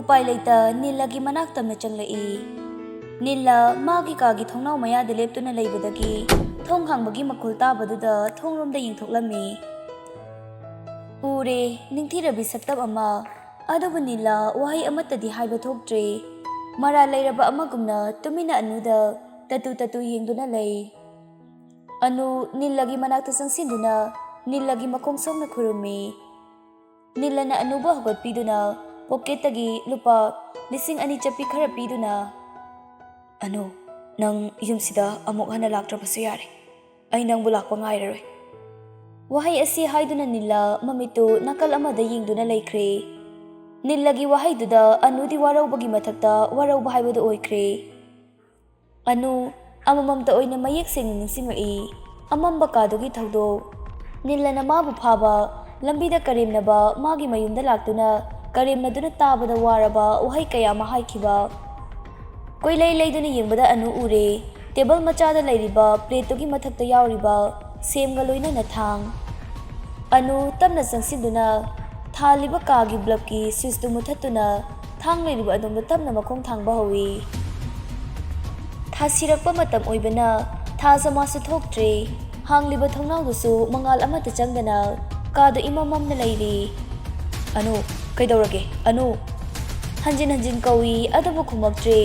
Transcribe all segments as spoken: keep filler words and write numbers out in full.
ꯎꯄꯥꯏ ꯂꯩꯇ ꯅꯤꯜꯂꯒꯤ ꯃꯅꯥꯛ ꯇꯝꯅ ꯆꯪꯂꯛꯏ꯫ ꯅꯤꯜꯂ ꯃꯥꯒꯤ ꯀꯥꯒꯤ ꯊꯣꯡꯅꯥꯎ ꯃꯌꯥꯗ ꯂꯦꯞꯇꯨꯅ ꯂꯩꯕꯗꯒꯤ ꯊꯣꯡ ꯍꯥꯡꯕꯒꯤ ꯃꯈꯣꯜ ꯇꯥꯕꯗꯨꯗ ꯊꯣꯡꯂꯣꯝꯗ ꯌꯦꯡꯊꯣꯛꯂꯝꯃꯤ꯫ ꯎꯔꯦ, ꯅꯤꯡꯊꯤꯔꯕꯤ ꯁꯛꯇꯝ ꯑꯃ꯫ ꯑꯗꯨꯕꯨ ꯅꯤꯜꯂ ꯋꯥꯍꯩ ꯑꯃꯠꯇꯗꯤ ꯍꯥꯏꯕ ꯊꯣꯛꯇ꯭ꯔꯦ꯫ ꯃꯔꯥꯜ ꯂꯩꯔꯕ ꯑꯃꯒꯨꯝꯅ ꯇꯨꯃꯤꯟꯅ ꯑꯅꯨꯗ ꯇꯇꯨ ꯇꯇꯨ ꯌꯦꯡꯗꯨꯅ ꯂꯩ꯫ ꯑꯅꯨ ꯅꯤꯜꯂꯒꯤ ꯃꯅꯥꯛꯇ ꯆꯪꯁꯤꯟꯗꯨꯅ ꯅꯤꯜꯂꯒꯤ ꯃꯈꯣꯡ ꯁꯣꯛꯅ ꯈꯨꯔꯨꯝꯃꯤ꯫ ꯅꯤꯜꯂꯅ ꯑꯅꯨꯕꯨ ꯍꯧꯒꯠꯄꯤꯗꯨꯅ ꯄꯣꯀꯦꯠꯇꯒꯤ ꯂꯨꯄꯥ ꯂꯤꯁꯤꯡ ꯑꯅꯤ ꯆꯠꯄꯤ ꯈꯔ ꯄꯤꯗꯨꯅ, "ꯑꯅꯨ, ꯅꯪ ꯌꯨꯝꯁꯤꯗ ꯑꯃꯨꯛ ꯍꯟꯅ ꯂꯥꯛꯇ꯭ꯔꯕꯁꯨ ꯌꯥꯔꯦ꯫ ꯑꯩ ꯅꯪꯕꯨ ꯂꯥꯛꯄ ꯉꯥꯏꯔꯔꯣꯏ꯫" ꯋꯥꯍꯩ ꯑꯁꯤ ꯍꯥꯏꯗꯨꯅ ꯅꯤꯜꯂ ꯃꯃꯤꯠꯇꯨ ꯅꯥꯀꯜ ꯑꯃꯗ ꯌꯦꯡꯗꯨꯅ ꯂꯩꯈ꯭ꯔꯦ꯫ ꯅꯤꯜꯂꯒꯤ ꯋꯥꯍꯩꯗꯨꯗ ꯑꯅꯨꯗꯤ ꯋꯥꯔꯧꯕꯒꯤ ꯃꯊꯛꯇ ꯋꯥꯔꯧꯕ ꯍꯥꯏꯕꯗꯨ ꯑꯣꯏꯈ꯭ꯔꯦ꯫ ꯑꯅꯨ ꯑꯃꯃꯝꯇ ꯑꯣꯏꯅ ꯃꯌꯦꯛ ꯁꯦꯡꯅ ꯅꯤꯡꯁꯤꯡꯂꯛꯏ꯫ ꯑꯃꯝꯕ ꯀꯥꯗꯨꯒꯤ ꯊꯧꯗꯣꯛ꯫ ꯅꯤꯜꯂꯅ ꯃꯥꯕꯨ ꯐꯥꯕ, ꯂꯝꯕꯤꯗ ꯀꯔꯦꯝꯅꯕ ꯃꯥꯒꯤ ꯃꯌꯨꯝꯗ ꯂꯥꯛꯇꯨꯅ ꯀꯔꯦꯝꯅꯗꯨꯅ ꯇꯥꯕꯗ ꯋꯥꯔꯕ ꯋꯥꯍꯩ ꯀꯌꯥ ꯑꯃ ꯍꯥꯏꯈꯤꯕ꯫ ꯀꯣꯏꯂꯩ ꯂꯩꯗꯨꯅ ꯌꯦꯡꯕꯗ ꯑꯅꯨ ꯎꯔꯦ꯫ ꯇꯦꯕꯜ ꯃꯆꯥꯗ ꯂꯩꯔꯤꯕ ꯄ꯭ꯂꯦꯠꯇꯨꯒꯤ ꯃꯊꯛꯇ ꯌꯥꯎꯔꯤꯕ ꯁꯦꯝꯒ ꯂꯣꯏꯅꯅ ꯊꯥꯡ꯫ ꯑꯅꯨ ꯇꯞꯅ ꯆꯪꯁꯤꯟꯗꯨꯅ ꯊꯥꯜꯂꯤꯕ ꯀꯥꯒꯤ ꯕ꯭ꯂꯕꯀꯤ ꯁ꯭ꯋꯤꯆꯇꯨ ꯃꯨꯊꯠꯇꯨꯅ ꯊꯥꯡ ꯂꯩꯔꯤꯕ ꯑꯗꯣꯝꯗ ꯇꯞꯅ ꯃꯈꯣꯡ ꯊꯥꯡꯕ ꯍꯧꯏ꯫ ꯊꯥꯁꯤꯔꯛꯄ ꯃꯇꯝ ꯑꯣꯏꯕꯅ ꯊꯥꯖ ꯃꯥꯁꯨ ꯊꯣꯛꯇ꯭ꯔꯦ꯫ ꯍꯥꯡꯂꯤꯕ ꯊꯣꯡꯅꯥꯎꯗꯨꯁꯨ ꯃꯉꯥꯜ ꯑꯃꯠꯇ ꯆꯪꯗꯅ ꯀꯥꯗꯨ ꯏꯃꯝ ꯃꯝꯅ ꯂꯩꯔꯤ꯫ "ꯑꯅꯨ, ꯀꯩꯗꯧꯔꯒꯦ? ꯑꯅꯨ!" ꯍꯟꯖꯤꯟ ꯍꯟꯖꯤꯟ ꯀꯧꯏ, ꯑꯗꯨꯕꯨ ꯈꯨꯝꯃꯛꯇ꯭ꯔꯦ꯫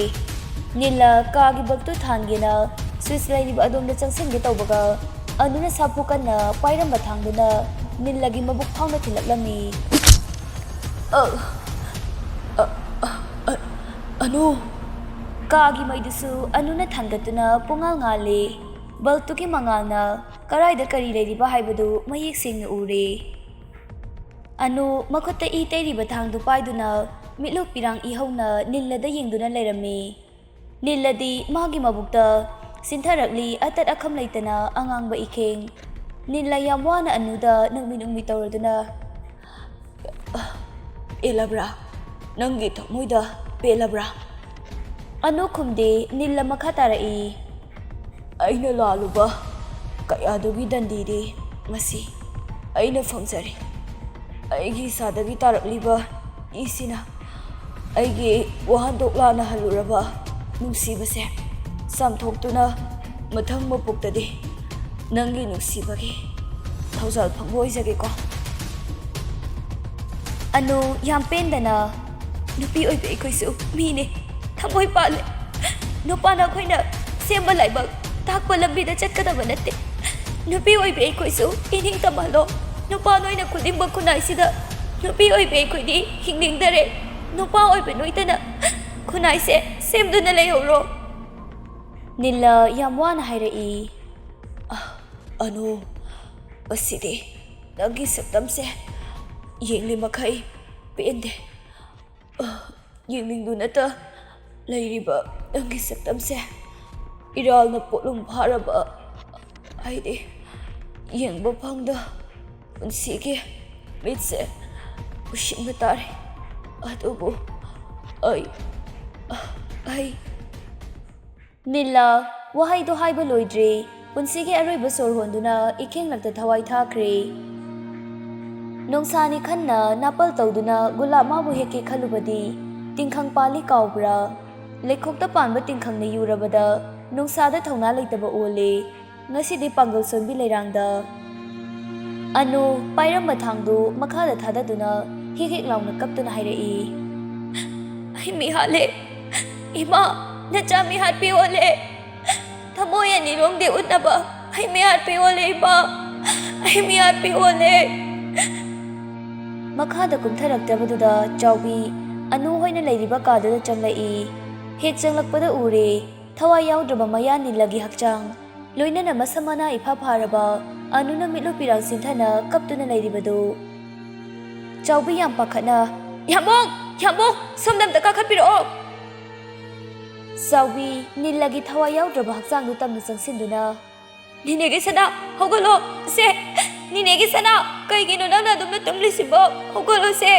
ꯅꯤꯜꯂ ꯀꯥꯒꯤ ꯕꯜꯕꯇꯨ ꯊꯥꯟꯒꯦꯅ ꯁ꯭ꯋꯤꯆ ꯂꯩꯔꯤꯕ ꯑꯗꯣꯝꯗ ꯆꯪꯁꯤꯟꯒꯦ ꯇꯧꯕꯒ, ꯑꯅꯨꯅ ꯁꯥꯐꯨ ꯀꯟꯅ ꯄꯥꯏꯔꯝꯕ ꯊꯥꯡꯗꯨꯅ ꯅꯤꯜꯂꯒꯤ ꯃꯕꯨꯛ ꯐꯥꯎꯅ ꯊꯤꯜꯂꯛꯂꯝꯃꯤ꯫ "ꯑ, ꯑ, ꯑ, ꯑ, ꯑꯅꯨ!" ꯀꯥꯒꯤ ꯃꯩꯗꯨꯁꯨ ꯑꯅꯨꯅ ꯊꯥꯡꯒꯠꯇꯨꯅ ꯄꯨꯡꯉꯥꯜ ꯉꯥꯜꯂꯤ꯫ ꯕꯜꯕꯇꯨꯒꯤ ꯃꯉꯥꯜꯅ ꯀꯔꯥꯏꯗ ꯀꯔꯤ ꯂꯩꯔꯤꯕ ꯍꯥꯏꯕꯗꯨ ꯃꯌꯦꯛ ꯁꯦꯡꯅ ꯎꯔꯦ꯫ ꯑꯅꯨ ꯃꯈꯨꯠꯇ ꯏ ꯇꯩꯔꯤꯕ ꯊꯥꯡꯗꯨ ꯄꯥꯏꯗꯨꯅ ꯃꯤꯠꯂꯨ ꯄꯤꯔꯥꯡ ꯏꯍꯧꯅ ꯅꯤꯜꯂꯗ ꯌꯦꯡꯗꯨꯅ ꯂꯩꯔꯝꯃꯤ꯫ ꯅꯤꯜꯂꯗꯤ ꯃꯥꯒꯤ ꯃꯕꯨꯛꯇ ꯁꯤꯟꯊꯔꯛꯂꯤ ꯑꯇꯠ ꯑꯈꯝ ꯂꯩꯇꯅ ꯑꯉꯥꯡꯕ ꯏꯈꯦꯡ꯫ ꯅꯤꯜꯂ ꯌꯥꯝ ꯋꯥꯅ ꯑꯅꯨꯗ ꯅꯣꯛꯃꯤ ꯅꯣꯛꯃꯤ ꯇꯧꯔꯗꯨꯅ, "ꯄꯦꯜꯂꯕ꯭ꯔꯥ? ꯅꯪꯒꯤ ꯊꯃꯣꯏꯗ ꯄꯦꯜꯂꯕ꯭ꯔꯥ?" ꯑꯅꯨ ꯈꯨꯝꯗꯦ, ꯅꯤꯜꯂ ꯃꯈꯥ ꯇꯥꯔꯛꯏ꯫ "ꯑꯩꯅ ꯂꯥꯜꯂꯨꯕ ꯀꯌꯥꯗꯨꯒꯤ ꯗꯟꯗꯤꯗꯤ ꯉꯁꯤ ꯑꯩꯅ ꯐꯪꯖꯔꯦ꯫ ꯑꯩꯒꯤ ꯏꯁꯥꯗꯒꯤ ꯇꯥꯔꯛꯂꯤꯕ ꯏꯁꯤꯅ ꯑꯩꯒꯤ ꯋꯥꯍꯟꯊꯣꯛ ꯂꯥꯟꯅ ꯍꯜꯂꯨꯔꯕ ꯅꯨꯡꯁꯤꯕꯁꯦ ꯆꯥꯝꯊꯣꯛꯇꯨꯅ, ꯃꯊꯪ ꯃꯄꯣꯛꯇꯗꯤ ꯅꯪꯒꯤ ꯅꯨꯡꯁꯤꯕꯒꯤ ꯊꯧꯖꯥꯜ ꯐꯪꯕ ꯑꯣꯏꯖꯒꯦꯀꯣ꯫ ꯑꯅꯨ, ꯌꯥꯝ ꯄꯦꯟꯗꯅ, "ꯅꯨꯄꯤ ꯑꯣꯏꯕꯤ ꯑꯩꯈꯣꯏꯁꯨ ꯃꯤꯅꯦ, ꯊꯃꯣꯏ ꯄꯥꯜꯂꯦ꯫ ꯅꯨꯄꯥꯅ ꯑꯩꯈꯣꯏꯅ ꯁꯦꯝꯕ ꯂꯥꯏꯕꯛ ꯇꯥꯛꯄ ꯂꯝꯕꯤꯗ ꯆꯠꯀꯗꯕ ꯅꯠꯇꯦ꯫ ꯅꯨꯄꯤ ꯑꯣꯏꯕꯤ ꯑꯩꯈꯣꯏꯁꯨ ꯏꯅꯤꯡ ꯇꯝꯍꯜꯂꯣ꯫ ꯅꯨꯄꯥ ꯅꯣꯏꯅ ꯈꯨꯗꯤꯡꯃꯛ ꯈꯨꯟꯅꯥꯏꯁꯤꯗ ꯅꯨꯄꯤ ꯑꯣꯏꯕꯤ ꯑꯩꯈꯣꯏꯗꯤ ꯍꯤꯡꯅꯤꯡꯗꯔꯦ꯫ ꯅꯨꯄꯥ ꯑꯣꯏꯕ ꯅꯣꯏꯇꯅ ꯈꯨꯟꯅꯥꯏꯁꯦ ꯁꯦꯝꯗꯨꯅ ꯂꯩꯍꯧꯔꯣ꯫" ꯅꯤꯜꯂ ꯌꯥꯝ ꯋꯥꯅ ꯍꯥꯏꯔꯛꯏ꯫ ꯑ, ꯑꯅꯨ, ꯃꯁꯤꯗꯤ ꯅꯪꯒꯤ ꯁꯛꯇꯝꯁꯦ ꯌꯦꯡꯂꯤ ꯃꯈꯩ ꯄꯦꯟꯗꯦ꯫ ꯑ, ꯌꯦꯡꯅꯤꯡꯗꯨꯅꯇ ꯂꯩꯔꯤꯕ ꯅꯪꯒꯤ ꯁꯛꯇꯝꯁꯦ ꯏꯔꯥꯜꯅ ꯄꯣꯠꯂꯨꯝ ꯐꯥꯔꯕ ꯑꯩꯗꯤ ꯌꯦꯡꯕ ꯐꯪꯗ ꯄꯨꯟꯁꯤꯒꯤ ꯃꯤꯠꯁꯦ ꯎꯏꯁꯤꯟꯕ ꯇꯥꯔꯦ꯫ ꯑꯗꯨꯕꯨ ꯑꯩ, ꯑꯩ ꯅꯤꯜꯂ ꯋꯥꯍꯩꯗꯣ ꯍꯥꯏꯕ ꯂꯣꯏꯗ꯭ꯔꯤ, ꯄꯨꯟꯁꯤꯒꯤ ꯑꯔꯣꯏꯕ ꯁꯣꯔ ꯍꯣꯟꯗꯨꯅ ꯏꯈꯦꯡꯂꯛꯇ ꯊꯋꯥꯏ ꯊꯥꯈ꯭ꯔꯦ꯫ ꯅꯣꯡꯁꯥꯅꯤ ꯈꯟꯅ ꯅꯥꯄꯜ ꯇꯧꯗꯨꯅ ꯒꯨꯂꯥꯞ ꯃꯥꯕꯨ ꯍꯦꯛꯀꯦ ꯈꯜꯂꯨꯕꯗꯤ, ꯇꯤꯡꯈꯪ ꯄꯥꯜꯂꯤ ꯀꯥꯎꯕ꯭ꯔꯥ? ꯂꯩꯈꯣꯛꯇ ꯄꯥꯟꯕ ꯇꯤꯡꯈꯪꯅ ꯌꯨꯔꯕꯗ ꯅꯣꯡꯁꯥꯗ ꯊꯧꯅꯥ ꯂꯩꯇꯕ ꯑꯣꯜꯂꯦ꯫ ꯉꯁꯤꯗꯤ ꯄꯥꯡꯒꯜ ꯁꯣꯟꯕꯤ ꯂꯩꯔꯥꯡꯗ꯫ ꯑꯅꯨ ꯄꯥꯏꯔꯝꯕ ꯊꯥꯡꯗꯨ ꯃꯈꯥꯗ ꯊꯥꯗꯗꯨꯅ ꯍꯤꯛ ꯍꯤꯛ ꯂꯥꯎꯅ ꯀꯞꯇꯨꯅ ꯍꯥꯏꯔꯛꯏ, "ꯑꯩ ꯃꯤ ꯍꯥꯠꯂꯦ꯫ ꯏꯃꯥ, ꯅꯆꯥ ꯃꯤ ꯍꯥꯠꯄꯤ ꯑꯣꯜꯂꯦ꯫ ꯊꯃꯣꯏ ꯑꯅꯤꯔꯣꯝꯗꯤ ꯎꯠꯅꯕ ꯑꯩ ꯃꯤ ꯍꯥꯠꯄꯤ ꯑꯣꯜꯂꯦ, ꯏꯃꯥ꯫ ꯑꯩ ꯃꯤ ꯍꯥꯠꯄꯤ ꯑꯣꯜꯂꯦ꯫" ꯃꯈꯥꯗ ꯀꯨꯝꯊꯔꯛꯇ꯭ꯔꯕꯗꯨꯗ ꯆꯥꯎꯕꯤ ꯑꯅꯨ ꯍꯣꯏꯅ ꯂꯩꯔꯤꯕ ꯀꯥꯗꯨꯗ ꯆꯪꯂꯛꯏ꯫ ꯍꯦꯛ ꯆꯪꯂꯛꯄꯗ ꯎꯔꯦ, ꯊꯋꯥꯏ ꯌꯥꯎꯗ꯭ꯔꯕ ꯃꯌꯥ ꯅꯤꯜꯂꯒꯤ ꯍꯛꯆꯥꯡ, ꯂꯣꯏꯅꯅ ꯃꯁꯝ ꯃꯅꯥ ꯏꯐꯥ ꯐꯥꯔꯕ ꯑꯅꯨꯅ ꯃꯤꯠꯂꯨ ꯄꯤꯔꯥꯡ ꯁꯤꯟꯊꯅ ꯀꯞꯇꯨꯅ ꯂꯩꯔꯤꯕꯗꯨ꯫ ꯆꯥꯎꯕꯤ ꯌꯥꯝ ꯄꯥꯈꯠꯅ, "ꯌꯥꯝꯕꯨꯡ! ꯌꯥꯝꯕꯨꯡ! ꯁꯣꯝꯗ ꯑꯝꯇ ꯀꯥꯈꯠꯄꯤꯔꯛꯑꯣ!" ꯆꯥꯎꯕꯤ ꯅꯤꯜꯂꯒꯤ ꯊꯋꯥꯏ ꯌꯥꯎꯗ꯭ꯔꯕ ꯍꯛꯆꯥꯡꯗꯨ ꯇꯝꯅ ꯆꯪꯁꯤꯟꯗꯨꯅ, "ꯅꯤꯅꯦꯒꯤ ꯁꯅꯥ, ꯍꯧꯒꯠꯂꯣ ꯁꯦ! ꯅꯤꯅꯦꯒꯤ ꯁꯅꯥ, ꯀꯩꯒꯤꯅꯣ ꯅꯪꯅ ꯑꯗꯨꯝꯅ ꯇꯨꯝꯂꯤꯁꯤꯕꯣ? ꯍꯧꯒꯠꯂꯣ ꯁꯦ!"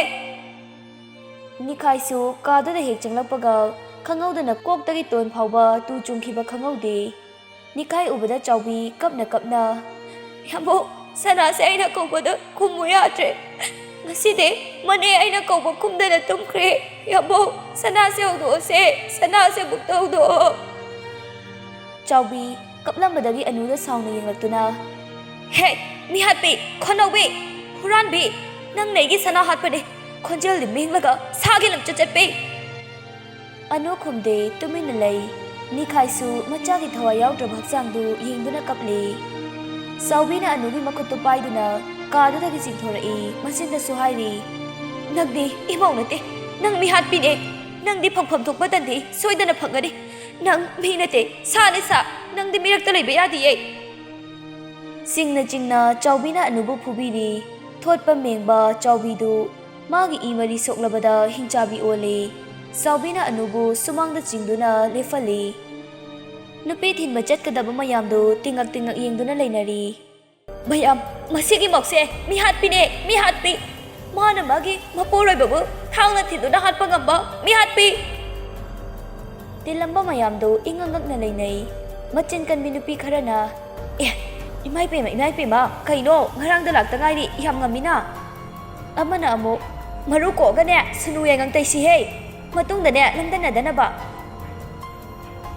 ꯅꯤꯈꯥꯏꯁꯨ ꯀꯥꯗꯨꯗ ꯍꯦꯛ ꯆꯪꯂꯛꯄꯒ ꯈꯪꯍꯧꯗꯅ ꯀꯣꯛꯇꯒꯤ ꯇꯣꯟ ꯐꯥꯎꯕ ꯇꯨ ꯆꯨꯡꯈꯤꯕ ꯈꯪꯍꯧꯗꯦ꯫ ꯅꯤꯈꯥꯏ ꯎꯕꯗ ꯆꯥꯎꯕꯤ ꯀꯞꯅ ꯀꯞꯅ, "ꯌꯥꯝꯕꯨꯡ, ꯁꯅꯥꯁꯦ ꯑꯩꯅ ꯀꯧꯕꯗ ꯈꯨꯝꯃꯨ ꯌꯥꯗ꯭ꯔꯦ꯫ ꯉꯁꯤꯗꯤ ꯃꯅꯦ ꯑꯩꯅ ꯀꯧꯕ ꯈꯨꯝꯗꯅ ꯇꯨꯝꯈ꯭ꯔꯦ꯫ ꯌꯥꯕꯧ, ꯁꯅꯥꯁꯦ ꯍꯧꯗꯣꯛꯑꯣꯁꯦ, ꯁꯅꯥꯁꯦ ꯑꯃꯨꯛꯇ ꯍꯧꯗꯣꯛꯑꯣ꯫ ꯆꯥꯎꯕꯤ ꯀꯞꯂꯝꯕꯗꯒꯤ ꯑꯅꯨꯗ ꯁꯥꯎꯅ ꯌꯦꯡꯂꯛꯇꯨꯅ, "ꯍꯦ, ꯃꯤꯍꯥꯠꯄꯤ, ꯈꯣꯟꯅꯧꯕꯤ, ꯍꯨꯔꯥꯟꯕꯤ, ꯅꯪꯅ ꯑꯩꯒꯤ ꯁꯅꯥ ꯍꯥꯠꯄꯅꯦ, ꯈꯣꯟꯖꯦꯜꯗꯤ ꯃꯦꯡꯂꯒ ꯁꯥꯒꯤ ꯂꯝꯆꯠ ꯆꯠꯄꯤ!" ꯑꯅꯨ ꯈꯨꯝꯗꯦ, ꯇꯨꯃꯤꯟꯅ ꯂꯩ꯫ ꯅꯤꯈꯥꯏꯁꯨ ꯃꯆꯥꯒꯤ ꯊꯋꯥꯏ ꯌꯥꯎꯗ꯭ꯔꯕ ꯍꯛꯆꯥꯡꯗꯨ ꯌꯦꯡꯗꯨꯅ ꯀꯞꯂꯤ꯫ ꯆꯥꯎꯕꯤꯅ ꯑꯅꯨꯒꯤ ꯃꯈꯨꯠꯇꯨ ꯄꯥꯏꯗꯨꯅ ꯀꯥꯗꯨꯗꯒꯤ ꯆꯤꯡꯊꯣꯔꯛꯏ, ꯃꯆꯤꯟꯗꯁꯨ ꯍꯥꯏꯔꯤ, "ꯅꯪꯗꯤ ꯏꯃꯧ ꯅꯠꯇꯦ, ꯅꯪ ꯃꯤꯍꯥꯠꯄꯤꯅꯦ, ꯅꯪꯗꯤ ꯐꯪꯐꯝ ꯊꯣꯛꯄ ꯇꯟꯗꯤ ꯁꯣꯏꯗꯅ ꯐꯪꯒꯅꯤ, ꯅꯪ ꯃꯤ ꯅꯠꯇꯦ, ꯁꯥꯅꯦ ꯁꯥ, ꯅꯪꯗꯤ ꯃꯤꯔꯛꯇ ꯂꯩꯕ ꯌꯥꯗꯤꯌꯦ!" ꯆꯤꯡꯅ ꯆꯤꯡꯅ ꯆꯥꯎꯕꯤꯅ ꯑꯅꯨꯕꯨ ꯐꯨꯕꯤꯔꯤ꯫ ꯊꯣꯠꯄ ꯃꯦꯡꯕ ꯆꯥꯎꯕꯤꯗꯨ ꯃꯥꯒꯤ ꯏ ꯃꯔꯤ ꯁꯣꯛꯂꯕꯗ ꯍꯤꯡꯆꯥꯕꯤ ꯑꯣꯜꯂꯤ꯫ ꯆꯥꯎꯕꯤꯅ ꯑꯅꯨꯕꯨ ꯁꯨꯃꯥꯡꯗ ꯆꯤꯡꯗꯨꯅ ꯂꯦꯞꯍꯜꯂꯤ꯫ ꯅꯨꯄꯤ ꯊꯤꯟꯕ ꯆꯠꯀꯗꯕ ꯃꯌꯥꯝꯗꯨ ꯇꯤꯡꯉꯛ ꯇꯤꯡꯉꯛ ꯌꯦꯡꯗꯨꯅ ꯂꯩꯅꯔꯤ꯫ "ꯃꯌꯥꯝ, ꯃꯁꯤꯒꯤ ꯃꯧꯁꯦ ꯃꯤꯍꯥꯠꯄꯤꯅꯦ, ꯃꯤꯍꯥꯠꯄꯤ! ꯃꯥꯅ ꯃꯥꯒꯤ ꯃꯄꯨꯔꯣꯏꯕꯕꯨ ꯊꯥꯡꯅ ꯊꯤꯟꯗꯨꯅ ꯍꯥꯠꯄ ꯉꯝꯕ ꯃꯤꯍꯥꯠꯄꯤ!" ꯇꯤꯜꯂꯝꯕ ꯃꯌꯥꯝꯗꯨ ꯏꯉꯛ ꯉꯛꯅ ꯂꯩꯅꯩ꯫ ꯃꯆꯤꯟ ꯀꯟꯕꯤ ꯅꯨꯄꯤ ꯈꯔꯅ, "ꯑꯦ, ꯏꯃꯥ ꯏꯄꯦꯝꯃ, ꯏꯃꯥ ꯏꯄꯦꯝꯃ, ꯀꯩꯅꯣ? ꯉꯔꯥꯡꯗ ꯂꯥꯛꯇ ꯉꯥꯏꯔꯤ, ꯌꯥꯝ ꯉꯝꯃꯤꯅ!" ꯑꯃꯅ ꯑꯃꯨꯛ, "ꯃꯔꯨ ꯀꯣꯛꯑꯒꯅꯦ, ꯁꯨꯅꯨ ꯌꯥꯏꯉꯪ ꯇꯩꯁꯤꯍꯦ, ꯃꯇꯨꯡꯗꯅꯦ, ꯂꯝꯗꯟꯅꯗꯅꯕ!"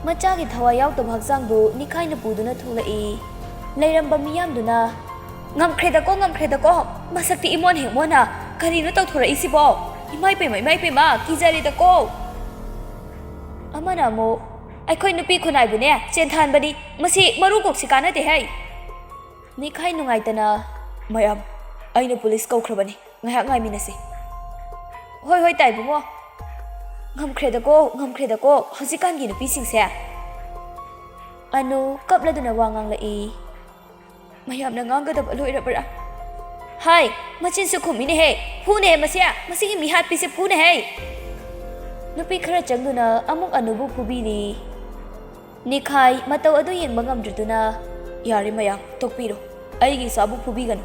ꯃꯆꯥꯒꯤ ꯊꯋꯥꯏ ꯌꯥꯎꯗꯕ ꯍꯛꯆꯥꯡꯗꯨ ꯅꯤꯈꯥꯏꯅ ꯄꯨꯗꯨꯅ ꯊꯣꯛꯂꯛꯏ꯫ ꯂꯩꯔꯝꯕ ꯃꯤꯌꯥꯝꯗꯨꯅ, "ꯉꯝꯈ꯭ꯔꯦꯗꯀꯣ, ꯉꯝꯈ꯭ꯔꯦꯗꯀꯣ, ꯃꯁꯛꯇꯤ ꯏꯃꯣꯟ ꯍꯦꯛ ꯃꯣꯟꯅ, ꯀꯔꯤꯅꯣ ꯇꯧꯊꯣꯔꯛꯏꯁꯤꯕꯣ? ꯏꯃꯥ ꯏꯄꯦꯝꯃ, ꯏꯃꯥ ꯏꯄꯦꯝꯃ, ꯀꯤꯖꯔꯦꯗꯀꯣ!" ꯑꯃꯅ ꯑꯃꯨꯛ, "ꯑꯩꯈꯣꯏ ꯅꯨꯄꯤ ꯈꯨꯟꯅꯥꯏꯕꯨꯅꯦ ꯆꯦꯟꯊꯍꯟꯕꯅꯤ, ꯃꯁꯤ ꯃꯔꯨ ꯀꯣꯛꯁꯤ ꯀꯥꯟꯅꯗꯦ ꯍꯩ!" ꯅꯤꯈꯥꯏ ꯅꯨꯡꯉꯥꯏꯇꯅ, "ꯃꯌꯥꯝ, ꯑꯩꯅ ꯄꯨꯂꯤꯁ ꯀꯧꯈ꯭ꯔꯕꯅꯤ, ꯉꯥꯏꯍꯥꯛ ꯉꯥꯏꯃꯤꯟꯅꯁꯤ꯫" "ꯍꯣꯏ, ꯍꯣꯏ, ꯇꯥꯏꯕꯨꯡꯉꯣ꯫ ꯉꯝꯈ꯭ꯔꯦꯗꯀꯣ, ꯉꯝꯈ꯭ꯔꯦꯗꯀꯣ, ꯍꯧꯖꯤꯛꯀꯥꯟꯒꯤ ꯅꯨꯄꯤꯁꯤꯡꯁꯦ!" ꯑꯅꯨ ꯀꯞꯂꯗꯨꯅ ꯋꯥ ꯉꯥꯡꯂꯛꯏ꯫ "ꯃꯌꯥꯝꯅ ꯉꯥꯡꯒꯗꯕ ꯂꯣꯏꯔꯕ꯭ꯔꯥ? ꯍꯥꯏ, ꯃꯆꯤꯟꯁꯨ ꯈꯨꯝꯃꯤꯅꯦꯍꯦ꯫ ꯐꯨꯅꯦꯍꯦ ꯃꯁꯦ, ꯃꯁꯤꯒꯤ ꯃꯤꯍꯥꯠꯄꯤꯁꯦ ꯐꯨꯅꯦꯍꯦ!" ꯅꯨꯄꯤ ꯈꯔ ꯆꯪꯗꯨꯅ ꯑꯃꯨꯛ ꯑꯅꯨꯕꯨ ꯐꯨꯕꯤꯔꯤ꯫ ꯅꯤꯈꯥꯏ ꯃꯇꯧ ꯑꯗꯨ ꯌꯦꯡꯕ ꯉꯝꯗ꯭ꯔꯗꯨꯅ, "ꯌꯥꯔꯦ ꯃꯌꯥꯝ, ꯇꯣꯛꯄꯤꯔꯣ꯫ ꯑꯩꯒꯤ ꯏꯆꯥꯕꯨ ꯐꯨꯕꯤꯒꯅꯨ꯫"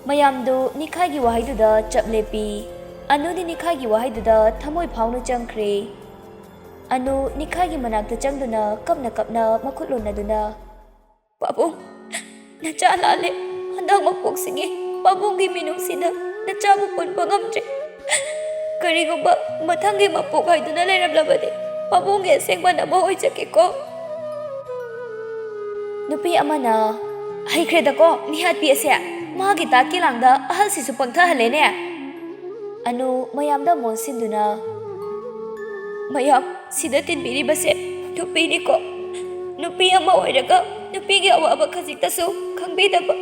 ꯃꯌꯥꯝꯗꯨ ꯅꯤꯈꯥꯏꯒꯤ ꯋꯥꯍꯩꯗꯨꯗ ꯆꯞ ꯂꯦꯞꯄꯤ꯫ ꯑꯅꯨꯗꯤ ꯅꯤꯈꯥꯏꯒꯤ ꯋꯥꯍꯩꯗꯨꯗ ꯊꯃꯣꯏ ꯐꯥꯎꯅ ꯆꯪꯈ꯭ꯔꯦ꯫ ꯑꯅꯨ ꯅꯤꯈꯥꯏꯒꯤ ꯃꯅꯥꯛꯇ ꯆꯪꯗꯨꯅ ꯀꯞꯅ ꯀꯞꯅ ꯃꯈꯨꯠ ꯂꯣꯟꯅꯗꯨꯅ, "ꯄꯥꯕꯨꯡ, ꯅꯆꯥ ꯂꯥꯜꯂꯦ꯫ ꯍꯟꯗꯛ ꯃꯄꯣꯛꯁꯤꯒꯤ ꯄꯥꯕꯨꯡꯒꯤ ꯃꯤꯅꯨꯡꯁꯤꯗ ꯅꯆꯥꯕꯨ ꯄꯨꯟꯕ ꯉꯝꯗ꯭ꯔꯦ꯫ ꯀꯔꯤꯒꯨꯝꯕ ꯃꯊꯪꯒꯤ ꯃꯄꯣꯛ ꯍꯥꯏꯗꯨꯅ ꯂꯩꯔꯝꯂꯕꯗꯤ, ꯄꯥꯕꯨꯡꯒꯤ ꯑꯁꯦꯡꯕ ꯅꯃꯧ ꯑꯣꯏꯖꯒꯦꯀꯣ꯫ ꯅꯨꯄꯤ ꯑꯃꯅ, "ꯍꯩꯈ꯭ꯔꯦꯗꯀꯣ, ꯅꯤꯍꯥꯠꯄꯤ ꯑꯁꯦ꯫ ꯃꯥꯒꯤ ꯇꯥꯠꯀꯤ ꯂꯥꯡꯗ ꯑꯍꯜꯁꯤꯁꯨ ꯄꯪꯊꯍꯜꯂꯦꯅꯦ"꯫ ꯑꯅꯨ ꯃꯌꯥꯝꯗ ꯃꯣꯟꯁꯤꯟꯗꯨꯅ, "ꯃꯌꯥꯝ, ꯁꯤꯗ ꯇꯤꯟꯕꯤꯔꯤꯕꯁꯦ ꯅꯨꯄꯤꯅꯤꯀꯣ꯫ ꯅꯨꯄꯤ ꯑꯃ ꯑꯣꯏꯔꯒ ꯅꯨꯄꯤꯒꯤ ꯑꯋꯥꯕ ꯈꯖꯤꯛꯇꯁꯨ ꯈꯪꯕꯤꯗꯕ꯫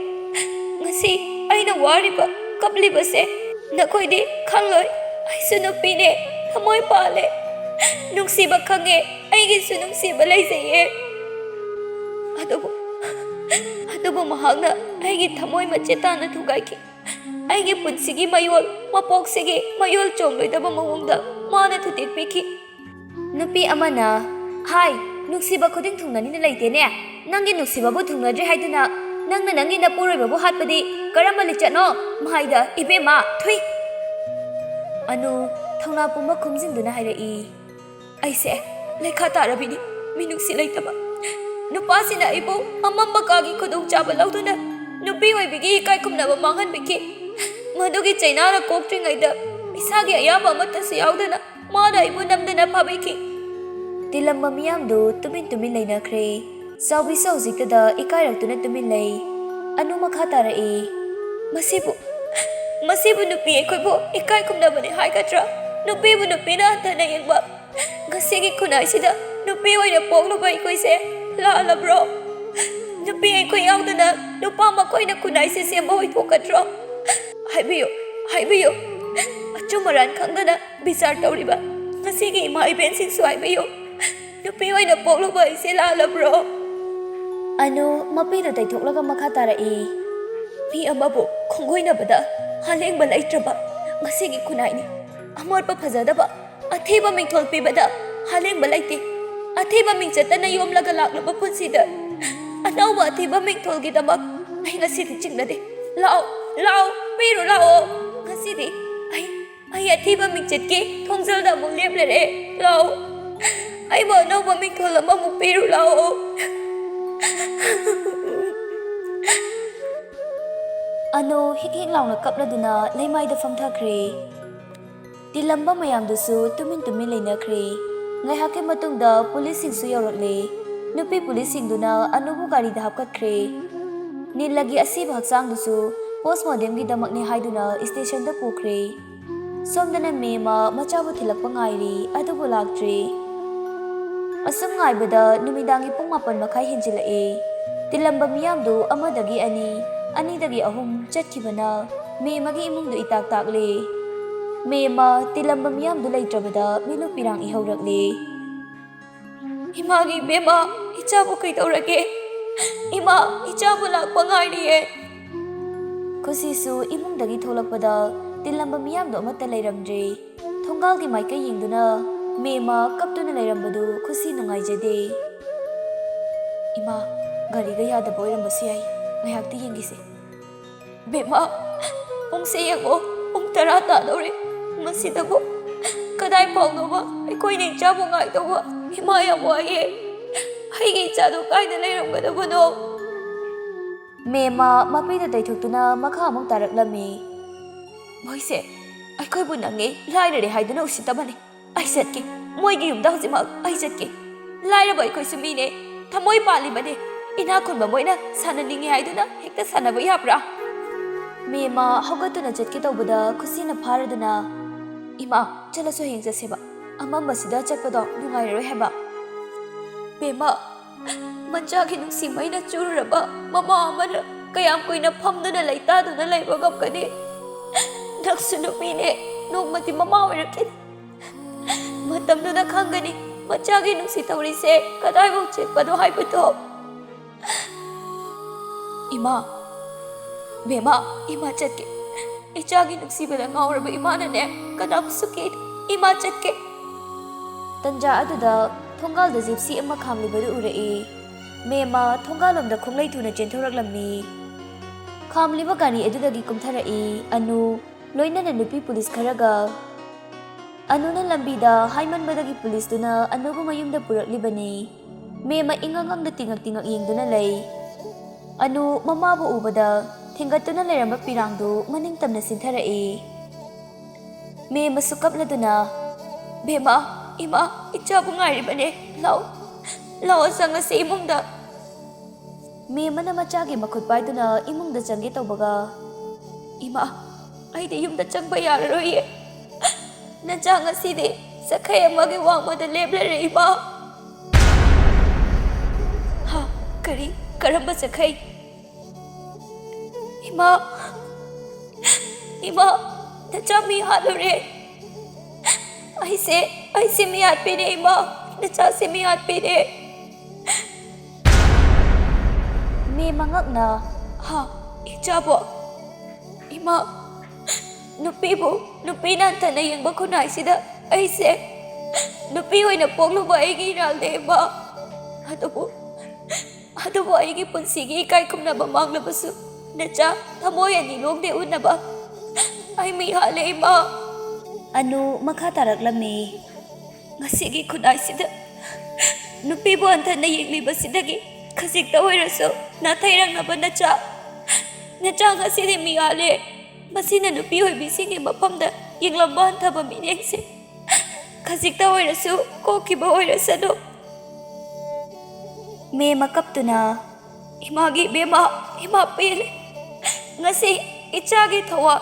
ꯉꯁꯤ ꯑꯩꯅ ꯋꯥꯔꯤꯕ, ꯀꯞꯂꯤꯕꯁꯦ ꯅꯈꯣꯏꯗꯤ ꯈꯪꯂꯣꯏ꯫ ꯑꯩꯁꯨ ꯅꯨꯄꯤꯅꯦ, ꯊꯃꯣꯏ ꯄꯥꯜꯂꯦ, ꯅꯨꯡꯁꯤꯕ ꯈꯪꯉꯦ, ꯑꯩꯒꯤꯁꯨ ꯅꯨꯡꯁꯤꯕ ꯂꯩꯖꯩꯌꯦ꯫ ꯑꯗꯨꯕꯨ, ꯑꯗꯨꯕꯨ ꯃꯍꯥꯛꯅ ꯑꯩꯒꯤ ꯊꯃꯣꯏ ꯃꯆꯦꯠ ꯇꯥꯅ ꯊꯨꯒꯥꯏꯈꯤ꯫ ꯑꯩꯒꯤ ꯄꯨꯟꯁꯤꯒꯤ ꯃꯌꯣꯜ, ꯃꯄꯣꯛꯁꯤꯒꯤ ꯃꯌꯣꯜ ꯆꯣꯡꯂꯣꯏꯗꯕ ꯃꯑꯣꯡꯗ ꯃꯥꯅ ꯊꯨꯗꯦꯛꯄꯤꯈꯤ"꯫ ꯅꯨꯄꯤ ꯑꯃꯅ, "ꯍꯥꯏ, ꯅꯨꯡꯁꯤꯕ ꯈꯨꯗꯤꯡ ꯊꯨꯡꯅꯅꯤꯅ ꯂꯩꯇꯦꯅꯦ꯫ ꯅꯪꯒꯤ ꯅꯨꯡꯁꯤꯕꯕꯨ ꯊꯨꯡꯅꯗ꯭ꯔꯤ ꯍꯥꯏꯗꯨꯅ ꯅꯪꯅ ꯅꯪꯒꯤ ꯅꯄꯨꯔꯣꯏꯕꯕꯨ ꯍꯥꯠꯄꯗꯤ ꯀꯔꯝꯕ ꯂꯤꯆꯠꯅꯣ? ꯃꯍꯥꯏꯗ, ꯏꯕꯦꯝꯃ, ꯊꯨꯏ!" ꯑꯅꯨ ꯊꯧꯅꯥ ꯄꯨꯝꯕ ꯈꯨꯝꯖꯤꯟꯗꯨꯅ ꯍꯥꯏꯔꯛꯏ, "ꯑꯩꯁꯦ ꯂꯩꯈꯥ ꯇꯥꯔꯕꯤꯅꯤ, ꯃꯤꯅꯨꯡꯁꯤ ꯂꯩꯇꯕ꯫ ꯅꯨꯄꯥꯁꯤꯅ ꯑꯩꯕꯨ ꯑꯃꯝꯕ ꯀꯥꯒꯤ ꯈꯨꯗꯣꯡꯆꯥꯕ ꯂꯧꯗꯨꯅ ꯅꯨꯄꯤ ꯑꯣꯏꯕꯤꯒꯤ ꯏꯀꯥꯏ ꯈꯨꯝꯅꯕ ꯃꯥꯡꯍꯟꯕꯤꯈꯤ꯫ ꯃꯗꯨꯒꯤ ꯆꯩꯅꯥꯅ ꯀꯣꯛꯇ꯭ꯔꯤꯉꯩꯗ ꯏꯁꯥꯒꯤ ꯑꯌꯥꯕ ꯑꯃꯠꯇꯁꯨ ꯌꯥꯎꯗꯅ ꯃꯥꯅ ꯑꯩꯕꯨ ꯅꯝꯗꯅ ꯐꯥꯕꯤꯈꯤ"꯫ ꯇꯤꯜꯂꯝꯕ ꯃꯤꯌꯥꯝꯗꯨ ꯇꯨꯃꯤꯟ ꯇꯨꯃꯤꯟ ꯂꯩꯅꯈ꯭ꯔꯦ꯫ ꯆꯥꯎꯕꯤꯁꯨ ꯍꯧꯖꯤꯛꯇꯗ ꯏꯀꯥꯏꯔꯛꯇꯨꯅ ꯇꯨꯃꯤꯟ ꯂꯩ꯫ ꯑꯅꯨ ꯃꯈꯥ ꯇꯥꯔꯛꯏ, "ꯃꯁꯤꯕꯨ, ꯃꯁꯤꯕꯨ ꯅꯨꯄꯤ ꯑꯩꯈꯣꯏꯕꯨ ꯏꯀꯥꯏ ꯈꯨꯝꯅꯕꯅꯤ ꯍꯥꯏꯒꯗ꯭ꯔꯥ? ꯅꯨꯄꯤꯕꯨ ꯅꯨꯄꯤꯅ ꯍꯟꯊꯅ ꯌꯦꯡꯕ꯫ ꯉꯁꯤꯒꯤ ꯈꯨꯟꯅꯥꯏꯁꯤꯗ ꯅꯨꯄꯤ ꯑꯣꯏꯅ ꯄꯣꯛꯂꯨꯕ ꯑꯩꯈꯣꯏꯁꯦ ꯂꯥꯜꯂꯕ꯭ꯔꯣ? ꯅꯨꯄꯤ ꯑꯩꯈꯣꯏ ꯌꯥꯎꯗꯅ ꯅꯨꯄꯥ ꯃꯈꯣꯏꯅ ꯈꯨꯟꯅꯥꯏꯁꯦ ꯁꯦꯝꯕ ꯑꯣꯏꯊꯣꯛꯀꯗ꯭ꯔꯣ? ꯍꯥꯏꯕꯤꯌꯨ, ꯍꯥꯏꯕꯤꯌꯨ꯫ ꯑꯆꯨꯝ ꯑꯔꯥꯟ ꯈꯪꯗꯅ ꯕꯤꯆꯥꯔ ꯇꯧꯔꯤꯕ ꯉꯁꯤꯒꯤ ꯏꯃꯥ ꯏꯕꯦꯟꯁꯤꯡꯁꯨ ꯍꯥꯏꯕꯤꯌꯨ꯫ ꯅꯨꯄꯤ ꯑꯣꯏꯅ ꯄꯣꯛꯂꯨꯕ ꯑꯩꯁꯦ ꯂꯥꯜꯂꯕ꯭ꯔꯣ?" ꯑꯅꯨ ꯃꯄꯤꯗꯨ ꯇꯩꯊꯣꯛꯂꯒ ꯃꯈꯥ ꯇꯥꯔꯛꯏ, "ꯃꯤ ꯑꯃꯕꯨ ꯈꯣꯡꯒꯣꯏꯅꯕꯗ ꯑꯂꯦꯡꯕ ꯂꯩꯇ꯭ꯔꯕ ꯉꯁꯤꯒꯤ ꯈꯨꯟꯅꯥꯏꯅꯤ꯫ ꯑꯃꯣꯠꯄ ꯐꯖꯗꯕ ꯑꯊꯤꯕ ꯃꯤꯡꯊꯣꯜ ꯄꯤꯕꯗ ꯑꯂꯦꯡꯕ ꯂꯩꯇꯦ꯫ ꯑꯊꯤꯕ ꯃꯤꯡꯆꯠꯇꯅ ꯌꯣꯝꯂꯒ ꯂꯥꯛꯂꯕ ꯄꯨꯟꯁꯤꯗ ꯑꯅꯧꯕ ꯑꯊꯤꯕ ꯃꯤꯡꯊꯣꯜꯒꯤꯗꯃꯛ ꯑꯩ ꯉꯁꯤꯗꯤ ꯆꯤꯡꯅꯗꯦ꯫ ꯂꯥꯛꯑꯣ, ꯂꯥꯛꯑꯣ, ꯄꯤꯔꯨ ꯂꯥꯛꯑꯣ꯫ ꯉꯁꯤꯗꯤ ꯑꯩ, ꯑꯩ ꯑꯊꯤꯕ ꯃꯤꯡꯆꯠꯀꯤ ꯊꯣꯡꯖꯜꯗ ꯑꯃꯨꯛ ꯂꯦꯞꯂꯔꯦ꯫ ꯂꯥꯛꯑꯣ, ꯑꯩꯕꯨ ꯑꯅꯧꯕ ꯃꯤꯡꯊꯣꯜ ꯑꯃꯃꯨꯛ ꯄꯤꯔꯨ ꯂꯥꯛꯑꯣ"꯫ ꯑꯅꯨ ꯍꯤꯛ ꯍꯤꯛ ꯂꯥꯎꯅ ꯀꯞꯂꯗꯨꯅ ꯂꯩꯃꯥꯏꯗ ꯐꯝꯊꯈ꯭ꯔꯦ꯫ ꯇꯤꯜꯂꯝꯕ ꯃꯌꯥꯝꯗꯨꯁꯨ ꯇꯨꯃꯤꯟ ꯇꯨꯃꯤꯟ ꯂꯩꯅꯈ꯭ꯔꯦ꯫ ꯉꯥꯏꯍꯥꯛꯀꯤ ꯃꯇꯨꯡꯗ ꯄꯨꯂꯤꯁꯁꯤꯡꯁꯨ ꯌꯧꯔꯛꯂꯦ꯫ ꯅꯨꯄꯤ ꯄꯨꯂꯤꯁꯁꯤꯡꯗꯨꯅ ꯑꯅꯨꯕꯨ ꯒꯥꯔꯤꯗ ꯍꯥꯞꯀꯠꯈ꯭ꯔꯦ꯫ ꯅꯤꯜꯂꯒꯤ ꯑꯁꯤꯕ ꯍꯛꯆꯥꯡꯗꯨꯁꯨ ꯄꯣꯁꯃꯣꯔꯇꯦꯝꯒꯤꯗꯃꯛꯅꯤ ꯍꯥꯏꯗꯨꯅ ꯁ꯭ꯇꯦꯁꯟꯗ ꯄꯨꯈ꯭ꯔꯦ꯫ ꯁꯣꯝꯗꯅ ꯃꯦꯝꯃ ꯃꯆꯥꯕꯨ ꯊꯤꯜꯂꯛꯄ ꯉꯥꯏꯔꯤ, ꯑꯗꯨꯕꯨ ꯂꯥꯛꯇ꯭ꯔꯦ꯫ ꯑꯁꯨꯝ ꯉꯥꯏꯕꯗ ꯅꯨꯃꯤꯗꯥꯡꯒꯤ ꯄꯨꯡ ꯃꯥꯄꯟ ꯃꯈꯥꯏ ꯍꯦꯟꯖꯤꯜꯂꯛꯑꯦ꯫ ꯇꯤꯜꯂꯝꯕ ꯃꯤꯌꯥꯝꯗꯨ ꯑꯃꯗꯒꯤ ꯑꯅꯤ, ꯑꯅꯤꯗꯒꯤ ꯑꯍꯨꯝ ꯆꯠꯈꯤꯕꯅ ꯃꯦꯝꯃꯒꯤ ꯏꯃꯨꯡꯗꯨ ꯏꯇꯥꯛ ꯇꯥꯛꯂꯦ꯫ ꯃꯦꯝꯃ ꯇꯤꯜꯂꯝꯕ ꯃꯤꯌꯥꯝꯗꯨ ꯂꯩꯇ꯭ꯔꯕꯗ ꯃꯤꯂꯨ ꯄꯤꯔꯥꯡ ꯏꯍꯧꯔꯛꯂꯦ꯫ "ꯏꯃꯥꯒꯤ ꯏꯕꯦꯝꯃ, ꯏꯆꯥꯕꯨ ꯀꯩꯗꯧꯔꯒꯦ? ꯏꯃꯥ, ꯏꯆꯥꯕꯨ ꯂꯥꯛꯄ ꯉꯥꯏꯔꯤꯌꯦ꯫" ꯈꯨꯁꯤꯁꯨ ꯏꯃꯨꯡꯗꯒꯤ ꯊꯣꯛꯂꯛꯄꯗ ꯇꯤꯜꯂꯝꯕ ꯃꯤꯌꯥꯝꯗꯨ ꯑꯃꯠꯇ ꯂꯩꯔꯝꯗ꯭ꯔꯦ꯫ ꯊꯣꯡꯒꯥꯜꯒꯤ ꯃꯥꯏꯀꯩ ꯌꯦꯡꯗꯨꯅ ꯃꯦꯝꯃ ꯀꯞꯇꯨꯅ ꯂꯩꯔꯝꯕꯗꯨ ꯈꯨꯁꯤ ꯅꯨꯡꯉꯥꯏꯖꯗꯦ꯫ "ꯏꯃꯥ, ꯒꯥꯔꯤꯒ ꯌꯥꯗꯕ ꯑꯣꯏꯔꯝꯕꯁꯨ ꯌꯥꯏ, ꯉꯥꯏꯍꯥꯛꯇꯤ ꯌꯦꯡꯈꯤꯁꯦ꯫" "ꯕꯦꯝꯃ, ꯄꯨꯡꯁꯦ ꯌꯦꯡꯉꯣ, ꯄꯨꯡ ꯇꯔꯥ ꯇꯥꯗꯧꯔꯦ꯫ ꯃꯁꯤꯗꯕꯨ ꯀꯗꯥꯏ ꯐꯥꯎꯅꯣꯕ ꯑꯩꯈꯣꯏꯅ ꯏꯆꯥꯕꯨ ꯉꯥꯏꯗꯧꯕ? ꯏꯃꯥ, ꯌꯥꯝ ꯋꯥꯏꯌꯦ꯫ ꯑꯩꯒꯤ ꯏꯆꯥꯗꯣ ꯀꯥꯏꯗ ꯂꯩꯔꯝꯒꯗꯕꯅꯣ?" ꯃꯦꯝꯃ ꯃꯄꯤꯗ ꯇꯩꯊꯣꯛꯇꯨꯅ ꯃꯈꯥ ꯑꯃꯨꯛ ꯇꯥꯔꯛꯂꯝꯃꯤ꯫ "ꯃꯣꯏꯁꯦ ꯑꯩꯈꯣꯏꯕꯨ ꯅꯪꯉꯦ, ꯂꯥꯏꯔꯔꯦ ꯍꯥꯏꯗꯨꯅ ꯎꯁꯤꯠꯇꯕꯅꯤ꯫ ꯑꯩ ꯆꯠꯀꯦ, ꯃꯣꯏꯒꯤ ꯌꯨꯝꯗ ꯍꯧꯖꯤꯛꯃꯛ ꯑꯩ ꯆꯠꯀꯦ꯫ ꯂꯥꯏꯔꯕ ꯑꯩꯈꯣꯏꯁꯨ ꯃꯤꯅꯦ, ꯊꯃꯣꯏ ꯄꯥꯜꯂꯤꯕꯅꯦ꯫ ꯏꯅꯥꯛ ꯈꯨꯟꯕ ꯃꯣꯏꯅ ꯁꯥꯟꯅꯅꯤꯡꯉꯤ ꯍꯥꯏꯗꯨꯅ ꯍꯦꯛꯇ ꯁꯥꯟꯅꯕ ꯌꯥꯕ꯭ꯔꯥ?" ꯃꯦꯝꯃ ꯍꯧꯒꯠꯇꯨꯅ ꯆꯠꯀꯦ ꯇꯧꯕꯗ ꯈꯨꯁꯤꯅ ꯐꯥꯔꯗꯨꯅ, "ꯏꯃꯥ, ꯆꯠꯂꯁꯨ ꯍꯌꯦꯡ ꯆꯠꯁꯦꯕ꯫ ꯑꯃꯝꯕꯁꯤꯗ ꯆꯠꯄꯗꯣ ꯅꯨꯡꯉꯥꯏꯔꯔꯣꯏ ꯍꯥꯏꯕ꯫" "ꯕꯦꯝꯃ, ꯃꯆꯥꯒꯤ ꯅꯨꯡꯁꯤ ꯃꯩꯅ ꯆꯨꯔꯨꯔꯕ ꯃꯃꯥ ꯑꯃꯅ ꯀꯌꯥꯝ ꯀꯨꯏꯅ ꯐꯝꯗꯨꯅ ꯂꯩꯇꯥꯗꯨꯅ ꯂꯩꯕ ꯉꯝꯒꯅꯤ? ꯅꯪꯁꯨ ꯅꯨꯄꯤꯅꯦ, ꯅꯣꯡꯃꯗꯤ ꯃꯃꯥ ꯑꯣꯏꯔꯛꯈꯤꯅꯤ꯫ ꯃꯇꯝꯗꯨꯗ ꯈꯪꯒꯅꯤ ꯃꯆꯥꯒꯤ ꯅꯨꯡꯁꯤ ꯊꯧꯔꯤꯁꯦ ꯀꯗꯥꯏꯐꯥꯎ ꯆꯦꯠꯄꯅꯣ ꯍꯥꯏꯕꯗꯣ꯫" "ꯏꯃꯥ, ꯕꯦꯝꯃ, ꯏꯃꯥ ꯆꯠꯀꯦ꯫ ꯏꯆꯥꯒꯤ ꯅꯨꯡꯁꯤꯕꯗ ꯉꯥꯎꯔꯕ ꯏꯃꯥꯅꯅꯦ ꯀꯅꯥꯕꯨꯁꯨ ꯀꯤꯗꯦ꯫ ꯏꯃꯥ ꯆꯠꯀꯦ꯫" ꯇꯟꯖꯥ ꯑꯗꯨꯗ ꯊꯣꯡꯒꯥꯜꯗ ꯖꯤꯞꯁꯤ ꯑꯃ ꯈꯥꯝꯂꯤꯕꯗꯨ ꯎꯔꯛꯏ꯫ ꯃꯦꯝꯃ ꯊꯣꯡꯒꯥꯜꯂꯣꯝꯗ ꯈꯣꯡꯂꯩ ꯊꯨꯅ ꯆꯦꯟꯊꯣꯔꯛꯂꯝꯃꯤ꯫ ꯈꯥꯝꯂꯤꯕ ꯒꯥꯔꯤ ꯑꯗꯨꯗꯒꯤ ꯀꯨꯝꯊꯔꯛꯏ ꯑꯅꯨ, ꯂꯣꯏꯅꯅ ꯅꯨꯄꯤ ꯄꯨꯂꯤꯁ ꯈꯔꯒ꯫ ꯑꯅꯨꯅ ꯂꯝꯕꯤꯗ ꯍꯥꯏꯃꯟꯕꯗꯒꯤ ꯄꯨꯂꯤꯁꯇꯨꯅ ꯑꯅꯨꯕꯨ ꯃꯌꯨꯝꯗ ꯄꯨꯔꯛꯂꯤꯕꯅꯤ꯫ ꯃꯦꯝꯃ ꯏꯉꯛ ꯉꯛꯅ ꯇꯤꯉꯛ ꯇꯤꯉꯛ ꯌꯦꯡꯗꯨꯅ ꯂꯩ꯫ ꯑꯅꯨ ꯃꯃꯥꯕꯨ ꯎꯕꯗ ꯊꯤꯡꯒꯠꯇꯨꯅ ꯂꯩꯔꯝꯕ ꯄꯤꯔꯥꯡꯗꯨ ꯃꯅꯤꯡ ꯇꯝꯅ ꯆꯤꯟꯊꯔꯛꯏ꯫ ꯃꯦꯝꯃꯁꯨ ꯀꯞꯂꯗꯨꯅ, "ꯕꯦꯝꯃ, ꯏꯃꯥ, ꯏꯆꯥꯕꯨ ꯉꯥꯏꯔꯤꯕꯅꯦ, ꯂꯥꯛꯑꯣ, ꯂꯥꯛꯑꯣ, ꯆꯪꯉꯁꯤ ꯏꯃꯨꯡꯗ꯫" ꯃꯦꯝꯃꯅ ꯃꯆꯥꯒꯤ ꯃꯈꯨꯠ ꯄꯥꯏꯗꯨꯅ ꯏꯃꯨꯡꯗ ꯆꯪꯒꯦ ꯇꯧꯕꯒ, "ꯏꯃꯥ, ꯑꯩꯗꯤ ꯌꯨꯝꯗ ꯆꯪꯕ ꯌꯥꯔꯔꯣꯏꯌꯦ꯫ ꯅꯆꯥ ꯉꯁꯤꯗꯤ ꯆꯈꯩ ꯑꯃꯒꯤ ꯋꯥꯡꯃꯗ ꯂꯦꯞꯂꯔꯦ, ꯏꯃꯥ꯫" "ꯍꯥ? ꯀꯔꯤ? ꯀꯔꯝꯕ ꯆꯈꯩ?" "ꯏꯃꯥ, ꯏꯃꯥ, ꯅꯆꯥ ꯃꯤ ꯍꯥꯠꯂꯨꯔꯦ꯫ ꯑꯩꯁꯦ, ꯑꯩꯁꯦ ꯃꯤ ꯍꯥꯠꯄꯤꯔꯦ, ꯏꯃꯥ꯫ ꯅꯆꯥꯁꯦ ꯃꯤ ꯍꯥꯠꯄꯤꯔꯦ꯫" ꯃꯦꯝꯃ ꯉꯛꯅ, "ꯍꯥ? ꯏꯆꯥꯕꯣ?" "ꯏꯃꯥ, ꯅꯨꯄꯤꯕꯨ ꯅꯨꯄꯤꯅ ꯍꯟꯊꯅ ꯌꯦꯡꯕ ꯈꯨꯟꯅꯥꯏꯁꯤꯗ ꯑꯩꯁꯦ ꯅꯨꯄꯤ ꯑꯣꯏꯅ ꯄꯣꯛꯂꯨꯕ ꯑꯩꯒꯤ ꯏꯔꯥꯜꯅꯦ, ꯏꯃꯥ꯫ ꯑꯗꯨꯕꯨ, ꯑꯗꯨꯕꯨ ꯑꯩꯒꯤ ꯄꯨꯟꯁꯤꯒꯤ ꯏꯀꯥꯏ ꯈꯨꯝꯅꯕ ꯃꯥꯡꯂꯕꯁꯨ, ꯅꯆꯥ ꯊꯃꯣꯏ ꯑꯅꯤ ꯂꯣꯡꯗꯦ ꯎꯅꯕ ꯑꯩ ꯃꯤ ꯍꯥꯠꯂꯦ, ꯏꯃꯥ꯫" ꯑꯅꯨ ꯃꯈꯥ ꯇꯥꯔꯛꯂꯝꯃꯤ, "ꯉꯁꯤꯒꯤ ꯈꯨꯟꯅꯥꯏꯁꯤꯗ ꯅꯨꯄꯤꯕꯨ ꯍꯟꯊꯅ ꯌꯦꯡꯂꯤꯕꯁꯤꯗꯒꯤ ꯈꯖꯤꯛꯇ ꯑꯣꯏꯔꯁꯨ ꯅꯥꯊꯩꯔꯛꯅꯕ ꯅꯆꯥ, ꯅꯆꯥ ꯉꯁꯤꯗꯤ ꯃꯤ ꯍꯥꯠꯂꯦ꯫ ꯃꯁꯤꯅ ꯅꯨꯄꯤ ꯑꯣꯏꯕꯤꯁꯤꯡꯒꯤ ꯃꯐꯝꯗ ꯌꯦꯡꯂꯝꯕ ꯍꯟꯊꯕ ꯃꯤꯠꯌꯦꯡꯁꯦ ꯈꯖꯤꯛꯇ ꯑꯣꯏꯔꯁꯨ ꯀꯣꯛꯈꯤꯕ ꯑꯣꯏꯔꯁꯅꯨ꯫" ꯃꯦꯝꯃ ꯀꯞꯇꯨꯅ, "ꯏꯃꯥꯒꯤ ꯏꯕꯦꯝꯃ, ꯏꯃꯥ ꯄꯦꯜꯂꯦ꯫ ꯉꯁꯤ ꯏꯆꯥꯒꯤ ꯊꯋꯥ,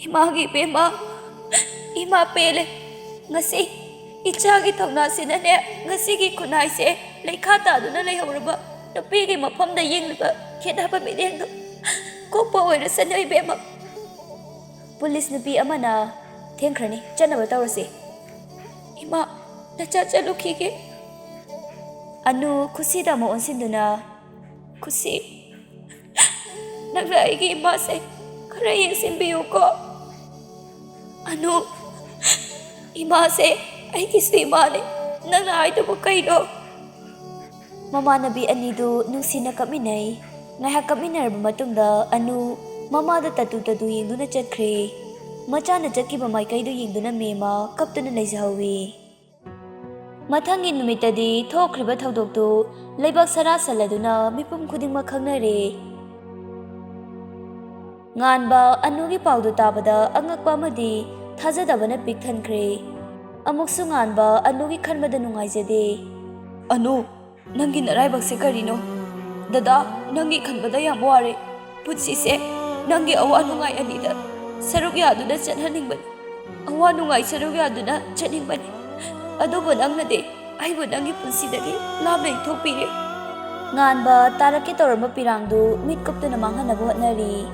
ꯏꯃꯥꯒꯤ ꯏꯕꯦꯝꯃ, ꯏꯃꯥ ꯄꯦꯜꯂꯦ꯫ ꯉꯁꯤ ꯏꯆꯥꯒꯤ ꯊꯧꯅꯥꯁꯤꯅꯅꯦ, ꯉꯁꯤꯒꯤ ꯈꯨꯟꯅꯥꯏꯁꯦ ꯂꯩꯈꯥ ꯇꯥꯗꯨꯅ ꯂꯩꯍꯧꯔꯕ ꯅꯨꯄꯤꯒꯤ ꯃꯐꯝꯗ ꯌꯦꯡꯂꯤꯕ ꯈꯦꯠꯅꯕ ꯃꯤꯠꯌꯦꯡꯗꯨ ꯀꯣꯛꯄ ꯑꯣꯏꯔꯁꯅꯨ, ꯏꯕꯦꯝꯃ꯫" ꯄꯨꯂꯤꯁ ꯅꯨꯄꯤ ꯑꯃꯅ, "ꯊꯦꯡꯈ꯭ꯔꯅꯤ, ꯆꯠꯅꯕ ꯇꯧꯔꯁꯤ꯫" "ꯏꯃꯥ, ꯅꯆꯥ ꯆꯠꯂꯨꯈꯤꯒꯦ꯫" ꯑꯅꯨ ꯈꯨꯁꯤꯗ ꯑꯃꯨꯛ ꯑꯣꯟꯁꯤꯟꯗꯨꯅ, "ꯈꯨꯁꯤ, ꯅꯪꯅ ꯑꯩꯒꯤ ꯏꯃꯥꯁꯦ ꯈꯔ ꯌꯦꯡꯁꯤꯟꯕꯤꯌꯨꯀꯣ꯫ ꯑꯅꯨ, ꯏꯃꯥꯁꯦ ꯑꯩꯒꯤꯁꯨ ꯏꯃꯥꯅꯦ꯫ ꯅꯪꯅ ꯍꯥꯏꯗꯨꯕꯨ ꯀꯩꯅꯣ?" ꯃꯃꯥꯟꯅꯕꯤ ꯑꯅꯤꯗꯨ ꯅꯨꯡꯁꯤꯅ ꯀꯞꯃꯤꯟꯅꯩ꯫ ꯉꯥꯏꯍꯥꯛ ꯀꯞꯃꯤꯟꯅꯔꯕ ꯃꯇꯨꯡꯗ ꯑꯅꯨ ꯃꯃꯥꯗ ꯇꯇꯨ ꯇꯇꯨ ꯌꯦꯡꯗꯨꯅ ꯆꯠꯈ꯭ꯔꯦ꯫ ꯃꯆꯥꯅ ꯆꯠꯈꯤꯕ ꯃꯥꯏꯀꯩꯗꯨ ꯌꯦꯡꯗꯨꯅ ꯃꯦꯝꯃ ꯀꯞꯇꯨꯅ ꯂꯩꯖꯍꯧꯋꯤ꯫ ꯃꯊꯪꯒꯤ ꯅꯨꯃꯤꯠꯇꯗꯤ ꯊꯣꯛꯈ꯭ꯔꯤꯕ ꯊꯧꯗꯣꯛꯇꯨ ꯂꯩꯕꯥꯛ ꯁꯔꯥ ꯁꯜꯂꯗꯨꯅ ꯃꯤꯄꯨꯝ ꯈꯨꯗꯤꯡꯃꯛ ꯈꯪꯅꯔꯦ꯫ ꯉꯥꯟꯕ ꯑꯅꯨꯒꯤ ꯄꯥꯎꯗꯨ ꯇꯥꯕꯗ ꯑꯉꯛꯄ ꯑꯃꯗꯤ ꯊꯥꯖꯗꯕꯅ ꯄꯤꯛ ꯊꯟꯈ꯭ꯔꯦ꯫ ꯑꯃꯨꯛꯁꯨ ꯉꯥꯟꯕ ꯑꯅꯨꯒꯤ ꯈꯟꯕꯗ ꯅꯨꯡꯉꯥꯏꯖꯗꯦ꯫ "ꯑꯅꯨ, ꯅꯪꯒꯤ ꯅꯔꯥꯏꯕꯛꯁꯦ ꯀꯔꯤꯅꯣ? ꯗꯗꯥ, ꯅꯪꯒꯤ ꯈꯟꯕꯗ ꯌꯥꯝ ꯋꯥꯔꯦ꯫ ꯄꯨꯟꯁꯤꯁꯦ ꯅꯪꯒꯤ ꯑꯋꯥ ꯅꯨꯡꯉꯥꯏ ꯑꯅꯤꯗ ꯁꯔꯨꯛ ꯌꯥꯗꯨꯅ ꯆꯠꯍꯟꯅꯤꯡꯕꯅꯤ꯫ ꯑꯋꯥ ꯅꯨꯡꯉꯥꯏ ꯁꯔꯨꯛ ꯌꯥꯗꯨꯅ ꯆꯠꯅꯤꯡꯕꯅꯤ꯫ ꯑꯗꯨꯕꯨ ꯅꯪꯅꯗꯤ ꯑꯩꯕꯨ ꯅꯪꯒꯤ ꯄꯨꯟꯁꯤꯗꯒꯤ ꯂꯥꯞꯅ ꯏꯟꯊꯣꯛꯄꯤꯔꯦ꯫" ꯉꯥꯟꯕ ꯇꯥꯔꯛꯀꯦ ꯇꯧꯔꯝꯕ ꯄꯤꯔꯥꯡꯗꯨ ꯃꯤꯠ ꯀꯨꯞꯇꯨꯅ ꯃꯥꯡꯍꯟꯅꯕ ꯍꯣꯠꯅꯔꯤ꯫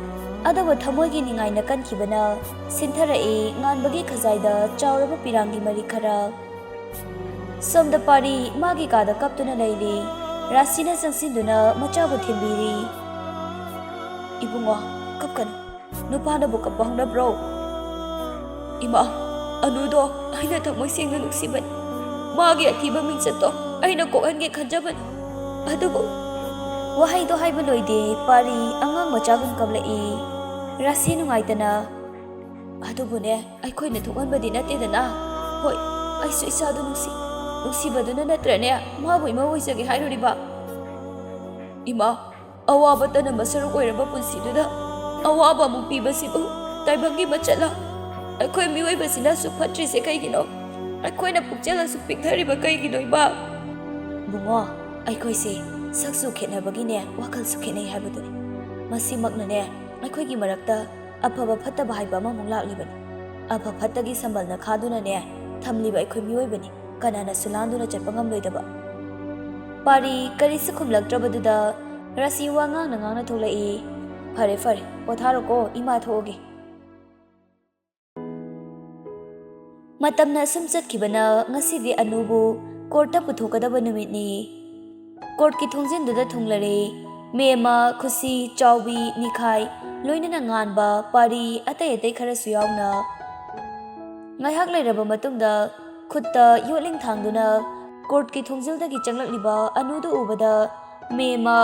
ꯑꯗꯨꯕꯨ ꯊꯃꯣꯏꯒꯤ ꯅꯤꯡꯉꯥꯏꯅ ꯀꯟꯈꯤꯕꯅ ꯁꯤꯟꯊꯔꯛꯏ ꯉꯥꯟꯕꯒꯤ ꯈꯖꯥꯏꯗ ꯆꯥꯎꯔꯕ ꯄꯤꯔꯥꯡꯒꯤ ꯃꯔꯤ ꯈꯔ꯫ ꯁꯣꯝꯗ ꯄꯥꯔꯤ ꯃꯥꯒꯤ ꯀꯥꯗ ꯀꯞꯇꯨꯅ ꯂꯩꯔꯤ꯫ ꯔꯥꯁꯤꯅ ꯆꯪꯁꯤꯟꯗꯨꯅ ꯃꯆꯥꯕꯨ ꯊꯦꯝꯕꯤꯔꯤ꯫ "ꯏꯕꯨꯡꯉꯣ, ꯀꯞꯀꯅꯨ꯫ ꯅꯨꯄꯥꯅꯕꯨ ꯀꯞꯄ ꯍꯧꯅꯕ꯭ꯔꯣ? ꯏꯃꯥ, ꯑꯅꯨꯗꯣ ꯑꯩꯅ ꯊꯃꯣꯏ ꯁꯦꯡꯅ ꯅꯨꯡꯁꯤꯕꯅꯤ꯫ ꯃꯥꯒꯤ ꯑꯊꯤꯕ ꯃꯤꯡꯆꯠꯇꯣ ꯑꯩꯅ ꯀꯣꯛꯍꯟꯒꯦ ꯈꯟꯖꯕꯅꯤ꯫ ꯑꯗꯨꯕꯨ..." ꯋꯥꯍꯩꯗꯣ ꯍꯥꯏꯕ ꯂꯣꯏꯗꯦ, ꯄꯥꯔꯤ ꯑꯉꯥꯡ ꯃꯆꯥꯒꯨꯝ ꯀꯞꯂꯛꯏ꯫ ꯔꯥꯁꯤ ꯅꯨꯡꯉꯥꯏꯇꯅ, "ꯑꯗꯨꯕꯨꯅꯦ, ꯑꯩꯈꯣꯏꯅ ꯊꯣꯛꯍꯟꯕꯗꯤ ꯅꯠꯇꯦꯗꯅ꯫ ꯍꯣꯏ, ꯑꯩꯁꯨ ꯏꯆꯥꯗꯨ ꯅꯨꯡꯁꯤ꯫ ꯅꯨꯡꯁꯤꯕꯗꯨꯅ ꯅꯠꯇ꯭ꯔꯅꯦ ꯃꯥꯕꯨ ꯏꯃꯧ ꯑꯣꯏꯖꯒꯦ ꯍꯥꯏꯔꯨꯔꯤꯕ? ꯏꯃꯥ, ꯑꯋꯥꯕ ꯇꯅꯝꯕ ꯁꯔꯨꯛ ꯑꯣꯏꯔꯕ ꯄꯨꯟꯁꯤꯗꯨꯗ ꯑꯋꯥꯕ ꯑꯃꯨꯛ ꯄꯤꯕꯁꯤꯕꯨ ꯇꯥꯏꯕꯪꯒꯤ ꯃꯆꯠꯂ? ꯑꯩꯈꯣꯏ ꯃꯤꯑꯣꯏꯕꯁꯤꯅ ꯑꯁꯨꯛ ꯐꯠꯇ꯭ꯔꯤꯁꯦ ꯀꯩꯒꯤꯅꯣ? ꯑꯩꯈꯣꯏꯅ ꯄꯨꯛꯆꯦꯜ ꯑꯁꯨꯛ ꯄꯤꯛꯊꯔꯤꯕ ꯀꯩꯒꯤꯅꯣ, ꯏꯃꯥ?" "ꯕꯨꯡꯉꯣ, ꯑꯩꯈꯣꯏꯁꯦ ꯁꯛꯁꯨ ꯈꯦꯠꯅꯕꯒꯤꯅꯦ ꯋꯥꯈꯜꯁꯨ ꯈꯦꯠꯅꯩ ꯍꯥꯏꯕꯗꯨꯅꯤ꯫ ꯃꯁꯤꯃꯛꯅꯅꯦ ꯑꯩꯈꯣꯏꯒꯤ ꯃꯔꯛꯇ ꯑꯐꯕ ꯐꯠꯇꯕ ꯍꯥꯏꯕ ꯑꯃꯃꯨꯛ ꯂꯥꯛꯂꯤꯕꯅꯤ꯫ ꯑꯐ ꯐꯠꯇꯒꯤ ꯁꯝꯕꯜꯅ ꯈꯥꯗꯨꯅꯅꯦ ꯊꯝꯂꯤꯕ ꯑꯩꯈꯣꯏ ꯃꯤꯑꯣꯏꯕꯅꯤ, ꯀꯅꯥꯅꯁꯨ ꯂꯥꯟꯗꯨꯅ ꯆꯠꯄ ꯉꯝꯂꯣꯏꯗꯕ꯫" ꯄꯥꯔꯤ ꯀꯔꯤꯁꯨ ꯈꯨꯝꯂꯛꯇ꯭ꯔꯕꯗꯨꯗ ꯔꯥꯁꯤ ꯋꯥ ꯉꯥꯡꯅ ꯉꯥꯡꯅ ꯊꯣꯛꯂꯛꯏ꯫ "ꯐꯔꯦ ꯐꯔꯦ, ꯄꯣꯊꯥꯔꯣꯀꯣ, ꯏꯃꯥ ꯊꯣꯛꯑꯒꯦ꯫" ꯃꯇꯝꯅ ꯑꯁꯨꯝ ꯆꯠꯈꯤꯕꯅ ꯉꯁꯤꯗꯤ ꯑꯅꯨꯕꯨ ꯀꯣꯔꯠꯇ ꯄꯨꯊꯣꯛꯀꯗꯕ ꯅꯨꯃꯤꯠꯅꯤ꯫ ꯀꯣꯔꯠꯀꯤ ꯊꯣꯡꯖꯤꯟꯗꯨꯗ ꯊꯨꯡꯂꯔꯦ꯫ ꯃꯦꯃ, ꯈꯨꯁꯤ, ꯆꯥꯎꯕꯤ, ꯅꯤꯈꯥꯏ, ꯂꯣꯏꯅꯅ ꯉꯥꯟꯕ, ꯄꯥꯔꯤ, ꯑꯇꯩ ꯑꯇꯩ ꯈꯔꯁꯨ ꯌꯥꯎꯅ꯫ ꯉꯥꯏꯍꯥꯛ ꯂꯩꯔꯕ ꯃꯇꯨꯡꯗ ꯈꯨꯠꯇ ꯌꯣꯠꯂꯤꯡ ꯊꯥꯡꯗꯨꯅ ꯀꯣꯔꯠꯀꯤ ꯊꯣꯡꯖꯤꯜꯗꯒꯤ ꯆꯪꯂꯛꯂꯤꯕ ꯑꯅꯨꯗꯨ ꯎꯕꯗ ꯃꯦꯃ,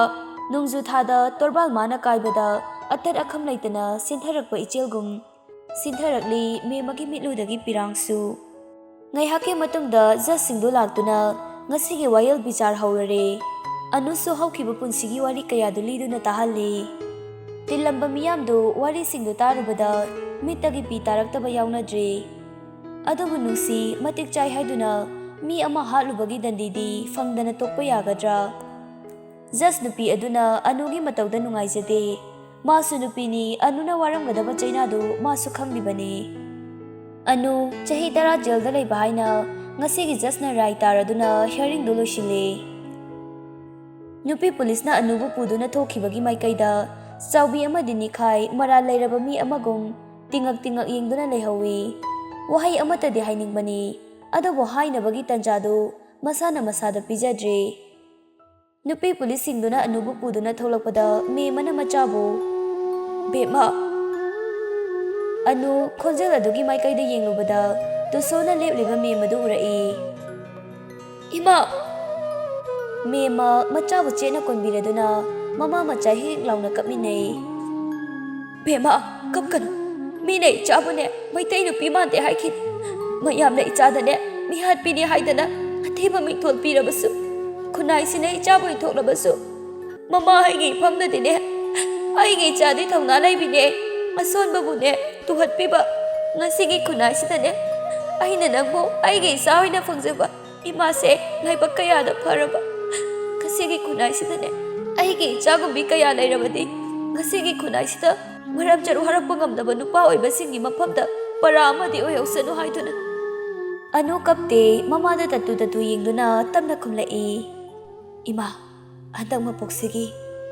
ꯅꯣꯡꯖꯨ ꯊꯥꯗ ꯇꯣꯔꯕꯥꯜ ꯃꯥꯅ ꯀꯥꯏꯕꯗ ꯑꯇꯠ ꯑꯈꯝ ꯂꯩꯇꯅ ꯁꯤꯟꯊꯔꯛꯄ ꯏꯆꯦꯜꯒꯨꯝ ꯁꯤꯟꯊꯔꯛꯂꯤ ꯃꯦꯃꯒꯤ ꯃꯤꯠꯂꯨꯗꯒꯤ ꯄꯤꯔꯥꯡꯁꯨ꯫ ꯉꯥꯏꯍꯥꯛꯀꯤ ꯃꯇꯨꯡꯗ ꯖꯖꯁꯤꯡꯗꯨ ꯂꯥꯛꯇꯨꯅ ꯉꯁꯤꯒꯤ ꯋꯥꯌꯦꯜ ꯕꯤꯆꯥꯔ ꯍꯧꯔꯔꯦ꯫ ꯑꯅꯨꯁꯨ ꯍꯧꯈꯤꯕ ꯄꯨꯟꯁꯤꯒꯤ ꯋꯥꯔꯤ ꯀꯌꯥꯗꯨ ꯂꯤꯗꯨꯅ ꯇꯥꯍꯜꯂꯤ꯫ ꯇꯤꯜꯂꯝꯕ ꯃꯤꯌꯥꯝꯗꯨ ꯋꯥꯔꯤꯁꯤꯡꯗꯨ ꯇꯥꯔꯨꯕꯗ ꯃꯤꯠꯇꯒꯤ ꯄꯤ ꯇꯥꯔꯛꯇꯕ ꯌꯥꯎꯅꯗ꯭ꯔꯦ꯫ ꯑꯗꯨꯕꯨ ꯅꯨꯡꯁꯤ, ꯃꯇꯤꯛ ꯆꯥꯏ ꯍꯥꯏꯗꯨꯅ ꯃꯤ ꯑꯃ ꯍꯥꯠꯂꯨꯕꯒꯤ ꯗꯟꯗꯤꯗꯤ ꯐꯪꯗꯅ ꯇꯣꯛꯄ ꯌꯥꯒꯗ꯭ꯔꯥ? ꯖꯁ ꯅꯨꯄꯤ ꯑꯗꯨꯅ ꯑꯅꯨꯒꯤ ꯃꯇꯧꯗ ꯅꯨꯡꯉꯥꯏꯖꯗꯦ꯫ ꯃꯥꯁꯨ ꯅꯨꯄꯤꯅꯤ, ꯑꯅꯨꯅ ꯋꯥꯔꯝꯒꯗꯕ ꯆꯩꯅꯥꯗꯨ ꯃꯥꯁꯨ ꯈꯪꯂꯤꯕꯅꯤ꯫ ꯑꯅꯨ ꯆꯍꯤ ꯇꯔꯥ ꯖꯦꯜꯗ ꯂꯩꯕ ꯍꯥꯏꯅ ꯉꯁꯤꯒꯤ ꯖꯁꯅ ꯔꯥꯏ ꯇꯥꯔꯗꯨꯅ ꯍꯤꯌꯥꯔꯤꯡꯗꯨ ꯂꯣꯏꯁꯤꯜꯂꯦ꯫ ꯅꯨꯄꯤ ꯄꯨꯂꯤꯁꯅ ꯑꯅꯨꯕꯨ ꯄꯨꯗꯨꯅ ꯊꯣꯛꯈꯤꯕꯒꯤ ꯃꯥꯏꯀꯩꯗ ꯆꯥꯎꯕꯤ ꯑꯃꯗꯤ ꯅꯤꯈꯥꯏ ꯃꯔꯥꯜ ꯂꯩꯔꯕ ꯃꯤ ꯑꯃꯒꯨꯝ ꯇꯤꯡꯉꯛ ꯇꯤꯡꯉꯛ ꯌꯦꯡꯗꯨꯅ ꯂꯩꯍꯧꯏ꯫ ꯋꯥꯍꯩ ꯑꯃꯠꯇꯗꯤ ꯍꯥꯏꯅꯤꯡꯕꯅꯤ, ꯑꯗꯨꯕꯨ ꯍꯥꯏꯅꯕꯒꯤ ꯇꯟꯖꯥꯗꯨ ꯃꯁꯥꯅ ꯃꯁꯥꯗ ꯄꯤꯖꯗ꯭ꯔꯦ꯫ ꯅꯨꯄꯤ ꯄꯨꯂꯤꯁꯁꯤꯡꯗꯨꯅ ꯑꯅꯨꯕꯨ ꯄꯨꯗꯨꯅ ꯊꯣꯛꯂꯛꯄꯗ ꯃꯦꯝ ꯑꯃꯅ ꯃꯆꯥꯕꯨ, "ꯕꯦꯝꯃ!" ꯑꯅꯨ ꯈꯣꯟꯖꯦꯜ ꯑꯗꯨꯒꯤ ꯃꯥꯏꯀꯩꯗ ꯌꯦꯡꯂꯨꯕꯗ ꯇꯨꯁꯣꯅ ꯂꯦꯞꯂꯤꯕ ꯃꯦꯝ ꯑꯗꯨ ꯎꯔꯛꯏ꯫ "ꯏꯃꯥ!" ꯃꯦꯝꯃ ꯃꯆꯥꯕꯨ ꯆꯦꯠꯅ ꯀꯣꯟꯕꯤꯔꯗꯨꯅ ꯃꯃꯥ ꯃꯆꯥ ꯍꯤꯛ ꯍꯤꯛ ꯂꯥꯎꯅ ꯀꯞꯃꯤꯟꯅꯩ꯫ "ꯕꯦꯝꯃ, ꯀꯞꯀꯅꯨ꯫ ꯃꯤꯅ ꯏꯆꯥꯕꯨꯅꯦ ꯃꯩꯇꯩ ꯅꯨꯄꯤ ꯃꯥꯟꯗꯦ ꯍꯥꯏꯈꯤꯅꯤ꯫ ꯃꯌꯥꯝꯅ ꯏꯆꯥꯗꯅꯦ ꯃꯤꯍꯥꯠꯄꯤꯅꯤ ꯍꯥꯏꯗꯅ ꯑꯊꯤꯕ ꯃꯤꯡꯊꯣꯜ ꯄꯤꯔꯕꯁꯨ, ꯈꯨꯟꯅꯥꯏꯁꯤꯅ ꯏꯆꯥꯕꯨ ꯏꯟꯊꯣꯛꯂꯕꯁꯨ, ꯃꯃꯥ ꯑꯩꯒꯤ ꯏꯐꯝꯗꯗꯤꯅꯦ ꯑꯩꯒꯤ ꯏꯆꯥꯗꯤ ꯊꯧꯅꯥ ꯂꯩꯕꯤꯅꯦ꯫ ꯑꯁꯣꯟꯕꯕꯨꯅꯦ ꯇꯨꯍꯠꯄꯤꯕ꯫ ꯉꯁꯤꯒꯤ ꯈꯨꯟꯅꯥꯏꯁꯤꯗꯅꯦ ꯑꯩꯅ ꯅꯪꯕꯨ ꯑꯩꯒꯤ ꯏꯆꯥ ꯑꯣꯏꯅ ꯐꯪꯖꯕ ꯏꯃꯥꯁꯦ ꯂꯥꯏꯕꯛ ꯀꯌꯥꯗ ꯐꯔꯕ꯫ ꯉꯁꯤꯒꯤ ꯈꯨꯟꯅꯥꯏꯁꯤꯗꯅꯦ ꯑꯩꯒꯤ ꯏꯆꯥꯒꯨꯝꯕꯤ ꯀꯌꯥ ꯂꯩꯔꯕꯗꯤ ꯉꯁꯤꯒꯤ ꯈꯨꯟꯅꯥꯏꯁꯤꯗ ꯃꯔꯝ ꯆꯔꯨ ꯍꯥꯔꯛꯄ ꯉꯝꯗꯕ ꯅꯨꯄꯥ ꯑꯣꯏꯕꯁꯤꯡꯒꯤ ꯃꯐꯝꯗ ꯄꯔꯥ ꯑꯃꯗꯤ ꯑꯣꯏꯍꯧꯁꯅꯨ ꯍꯥꯏꯗꯨꯅ꯫" ꯑꯅꯨ ꯀꯞꯇꯦ, ꯃꯃꯥꯗ ꯇꯠꯇꯨ ꯇꯠꯇꯨ ꯌꯦꯡꯗꯨꯅ ꯇꯞꯅ ꯈꯨꯝꯂꯛꯏ, "ꯏꯃꯥ, ꯍꯟꯗꯛ ꯃꯄꯣꯛꯁꯤꯒꯤ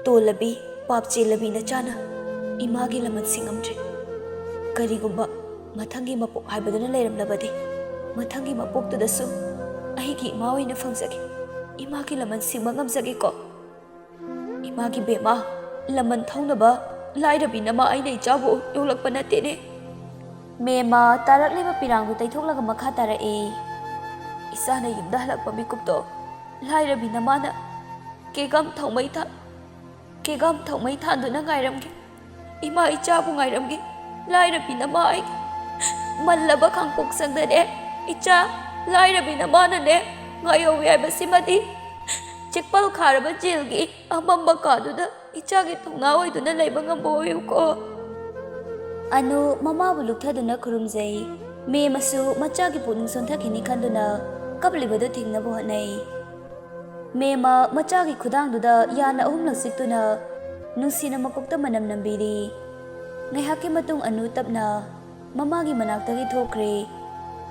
ꯇꯣꯜꯂꯕꯤ, ꯄꯥꯞ ꯆꯦꯜꯂꯕꯤ ꯅꯆꯥꯅ ꯏꯃꯥꯒꯤ ꯂꯃꯟ ꯁꯤꯡꯉꯝꯗ꯭ꯔꯦ꯫ ꯀꯔꯤꯒꯨꯝꯕ ꯃꯊꯪꯒꯤ ꯃꯄꯣꯛ ꯍꯥꯏꯕꯗꯨꯅ ꯂꯩꯔꯝꯂꯕꯗꯤ, ꯃꯊꯪꯒꯤ ꯃꯄꯣꯛꯇꯨꯗꯁꯨ ꯑꯩꯒꯤ ꯏꯃꯥ ꯑꯣꯏꯅ ꯐꯪꯖꯒꯦ꯫ ꯏꯃꯥꯒꯤ ꯂꯃꯟ ꯁꯤꯡꯕ ꯉꯝꯖꯒꯦꯀꯣ꯫ ꯏꯃꯥꯒꯤ ꯕꯦꯝꯃ, ꯂꯃꯟ ꯊꯧꯅꯕ ꯂꯥꯏꯔꯕꯤ ꯅꯃꯥ ꯑꯩꯅ ꯏꯆꯥꯕꯨ ꯌꯣꯛꯂꯛꯄ ꯅꯠꯇꯦꯅꯦ꯫" ꯃꯦꯝꯃ ꯇꯥꯔꯛꯂꯤꯕ ꯄꯤꯔꯥꯡꯗꯨ ꯇꯩꯊꯣꯛꯂꯒ ꯃꯈꯥ ꯇꯥꯔꯛꯏ, "ꯏꯆꯥꯅ ꯌꯨꯝꯗ ꯍꯜꯂꯛꯄ ꯃꯤꯀꯨꯞꯇꯣ ꯂꯥꯏꯔꯕꯤ ꯅꯃꯥꯅ ꯀꯦꯒꯝ ꯊꯧꯃꯩ ꯊꯥ-, ꯀꯦꯒꯝ ꯊꯧꯃꯩ ꯊꯥꯟꯗꯨꯅ ꯉꯥꯏꯔꯝꯒꯦ꯫ ꯏꯃꯥ ꯏꯆꯥꯕꯨ ꯉꯥꯏꯔꯝꯒꯦ꯫ ꯂꯥꯏꯔꯕꯤ ꯅꯃꯥ ꯑꯩꯒꯤ ꯃꯜꯂꯕ ꯈꯥꯡꯄꯣꯛꯁꯪꯗꯅꯦ ꯏꯆꯥ ꯂꯥꯏꯔꯕꯤ ꯅꯃꯥꯅꯅꯦ ꯉꯥꯏꯍꯧꯋꯤ ꯍꯥꯏꯕꯁꯤꯃꯗꯤ ꯆꯤꯛꯄꯜ ꯈꯥꯔꯕ ꯖꯦꯜꯒꯤ ꯑꯃꯝꯕ ꯀꯥꯗꯨꯗ ꯏꯆꯥꯒꯤ ꯊꯧꯅꯥ ꯑꯣꯏꯗꯨꯅ ꯂꯩꯕ ꯉꯝꯕ ꯑꯣꯏꯌꯨꯀꯣ꯫" ꯑꯅꯨ ꯃꯃꯥꯕꯨ ꯂꯨꯞꯊꯗꯨꯅ ꯈꯨꯔꯨꯝꯖꯩ꯫ ꯃꯦꯝꯃꯁꯨ ꯃꯆꯥꯒꯤ ꯄꯨꯛꯅꯤꯡ ꯁꯣꯟꯊꯈꯤꯅꯤ ꯈꯟꯗꯨꯅ ꯀꯞꯂꯤꯕꯗꯨ ꯊꯤꯡꯅꯕ ꯍꯣꯠꯅꯩ꯫ ꯃꯦꯝꯃ ꯃꯆꯥꯒꯤ ꯈꯨꯗꯥꯡꯗꯨꯗ ꯌꯥꯅ ꯑꯍꯨꯝꯂꯛ ꯆꯤꯛꯇꯨꯅ ꯅꯨꯡꯁꯤꯅ ꯃꯀꯣꯛꯇ ꯃꯅꯝ ꯅꯝꯕꯤꯔꯤ꯫ ꯉꯥꯏꯍꯥꯛꯀꯤ ꯃꯇꯨꯡ ꯑꯅꯨ ꯇꯞꯅ ꯃꯃꯥꯒꯤ ꯃꯅꯥꯛꯇꯒꯤ ꯊꯣꯛꯈ꯭ꯔꯦ꯫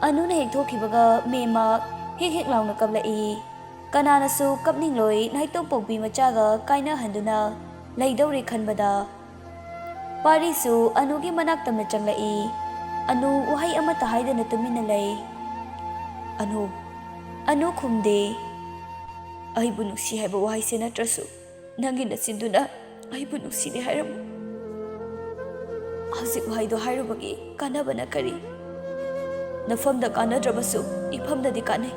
ꯑꯅꯨꯅ ꯍꯦꯛ ꯊꯣꯛꯈꯤꯕꯒ ꯃꯦꯝꯃ ꯍꯦꯛ ꯍꯦꯛ ꯂꯥꯎꯅ ꯀꯞꯂꯛꯏ꯫ ꯀꯅꯥꯅꯁꯨ ꯀꯞꯅꯤꯡꯂꯣꯏ ꯅꯥꯏꯇꯣꯝ ꯄꯣꯛꯄꯤ ꯃꯆꯥꯒ ꯀꯥꯏꯅꯍꯟꯗꯨꯅ ꯂꯩꯗꯧꯔꯦ ꯈꯟꯕꯗ꯫ ꯄꯥꯔꯤꯁꯨ ꯑꯅꯨꯒꯤ ꯃꯅꯥꯛ ꯇꯝꯅ ꯆꯪꯂꯛꯏ꯫ ꯑꯅꯨ ꯋꯥꯍꯩ ꯑꯃꯠꯇ ꯍꯥꯏꯗꯅ ꯇꯨꯃꯤꯟꯅ ꯂꯩ꯫ "ꯑꯅꯨ, ꯑꯅꯨ ꯈꯨꯝꯗꯦ꯫ ꯑꯩꯕꯨ ꯅꯨꯡꯁꯤ ꯍꯥꯏꯕ ꯋꯥꯍꯩꯁꯦ ꯅꯠꯇ꯭ꯔꯁꯨ ꯅꯪꯒꯤ ꯅꯆꯤꯟꯗꯨꯅ ꯑꯩꯕꯨ ꯅꯨꯡꯁꯤꯗꯦ ꯍꯥꯏꯔꯝꯃꯨ꯫ ꯍꯧꯖꯤꯛ ꯋꯥꯍꯩꯗꯣ ꯍꯥꯏꯔꯨꯕꯒꯤ ꯀꯥꯟꯅꯕꯅ ꯀꯔꯤ? ꯅꯐꯝꯗ ꯀꯥꯟꯅꯗ꯭ꯔꯕꯁꯨ ꯏꯐꯝꯗꯗꯤ ꯀꯥꯟꯅꯩ꯫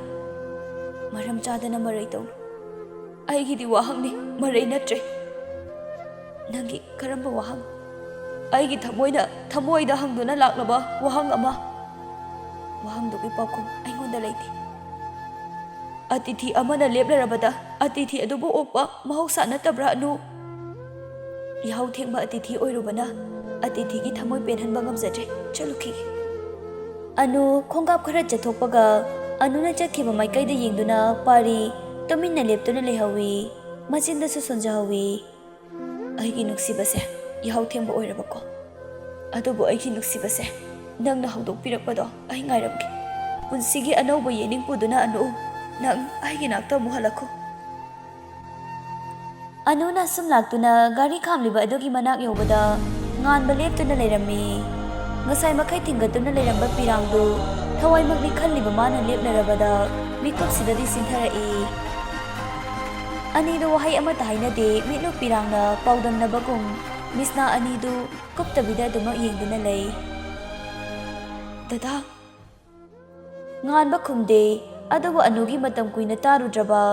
ꯃꯔꯝ ꯆꯥꯗꯅ ꯃꯔꯩ ꯇꯧꯅꯨ꯫ ꯑꯩꯒꯤꯗꯤ ꯋꯥꯍꯪꯅꯤ, ꯃꯔꯩ ꯅꯠꯇ꯭ꯔꯦ꯫ ꯅꯪꯒꯤ ꯀꯔꯝꯕ ꯋꯥꯍꯪ? ꯑꯩꯒꯤ ꯊꯃꯣꯏꯅ ꯊꯃꯣꯏꯗ ꯍꯪꯗꯨꯅ ꯂꯥꯛꯂꯕ ꯋꯥꯍꯪ ꯑꯃ꯫ ꯋꯥꯍꯪꯗꯨꯒꯤ ꯄꯥꯎꯈꯨꯝ ꯑꯩꯉꯣꯟꯗ ꯂꯩꯇꯦ꯫ ꯑꯇꯤꯊꯤ ꯑꯃꯅ ꯂꯦꯞꯂꯔꯕꯗ ꯑꯇꯤꯊꯤ ꯑꯗꯨꯕꯨ ꯑꯣꯛꯄ ꯃꯍꯧꯁꯥ ꯅꯠꯇꯕ꯭ꯔꯥ, ꯑꯅꯨ? ꯌꯥꯍꯧ ꯊꯦꯡꯕ ꯑꯇꯤꯊꯤ ꯑꯣꯏꯔꯨꯕꯅ ꯑꯇꯤꯊꯤꯒꯤ ꯊꯃꯣꯏ ꯄꯦꯟꯍꯟꯕ ꯉꯝꯖꯗ꯭ꯔꯦ꯫ ꯆꯠꯂꯨꯈꯤꯒꯦ꯫" ꯑꯅꯨ ꯈꯣꯡꯀꯥꯞ ꯈꯔ ꯆꯠꯊꯣꯛꯄꯒ ꯑꯅꯨꯅ ꯆꯠꯈꯤꯕ ꯃꯥꯏꯀꯩꯗ ꯌꯦꯡꯗꯨꯅ ꯄꯥꯔꯤ ꯇꯨꯃꯤꯟꯅ ꯂꯦꯞꯇꯨꯅ ꯂꯩꯍꯧꯏ꯫ ꯃꯆꯤꯟꯗꯁꯨ ꯁꯣꯟꯖꯍꯧꯏ꯫ "ꯑꯩꯒꯤ ꯅꯨꯡꯁꯤꯕꯁꯦ, ꯌꯥꯍꯧ ꯊꯦꯡꯕ ꯑꯣꯏꯔꯕꯀꯣ꯫ ꯑꯗꯨꯕꯨ ꯑꯩꯒꯤ ꯅꯨꯡꯁꯤꯕꯁꯦ, ꯅꯪꯅ ꯍꯧꯗꯣꯛꯄꯤꯔꯛꯄꯗꯣ ꯑꯩ ꯉꯥꯏꯔꯝꯒꯦ꯫ ꯄꯨꯟꯁꯤꯒꯤ ꯑꯅꯧꯕ ꯌꯦꯅꯤꯡ ꯄꯨꯗꯨꯅ ꯑꯅꯨ, ꯅꯪ ꯑꯩꯒꯤ ꯅꯥꯛꯇ ꯑꯃꯨꯛ ꯍꯜꯂꯛꯈꯣ꯫" ꯑꯅꯨꯅ ꯁꯨꯝ ꯂꯥꯛꯇꯨꯅ ꯒꯥꯔꯤ ꯈꯥꯝꯂꯤꯕ ꯑꯗꯨꯒꯤ ꯃꯅꯥꯛ ꯌꯧꯕꯗ ꯉꯥꯟꯕ ꯂꯦꯞꯇꯨꯅ ꯂꯩꯔꯝꯃꯤ꯫ ꯉꯁꯥꯏ ꯃꯈꯩ ꯊꯤꯡꯒꯠꯇꯨꯅ ꯂꯩꯔꯝꯕ ꯄꯤꯔꯥꯡꯗꯨ ꯊꯋꯥꯏꯃꯛꯅꯤ ꯈꯜꯂꯤꯕ ꯃꯥꯅ ꯂꯦꯞꯂꯔꯕꯗ ꯃꯤꯀꯨꯞꯁꯤꯗꯗꯤ ꯆꯤꯟꯊꯔꯛꯏ꯫ ꯑꯅꯤꯗꯨ ꯋꯥꯍꯩ ꯑꯃꯠꯇ ꯍꯥꯏꯅꯗꯦ꯫ ꯃꯤꯠꯂꯨ ꯄꯤꯔꯥꯡꯅ ꯄꯥꯎꯗꯝꯅꯕꯒꯨꯝ ꯃꯤꯁꯅꯥ ꯑꯅꯤꯗꯨ ꯀꯨꯞꯇꯕꯤꯗ ꯑꯗꯨꯃꯛ ꯌꯦꯡꯗꯨꯅ ꯂꯩ꯫ "ꯗꯗꯥ?" ꯉꯥꯟꯕ ꯈꯨꯝꯗꯦ꯫ ꯑꯗꯨꯕꯨ ꯑꯅꯨꯒꯤ ꯃꯇꯝ ꯀꯨꯏꯅ ꯇꯥꯔꯨꯗ꯭ꯔꯕ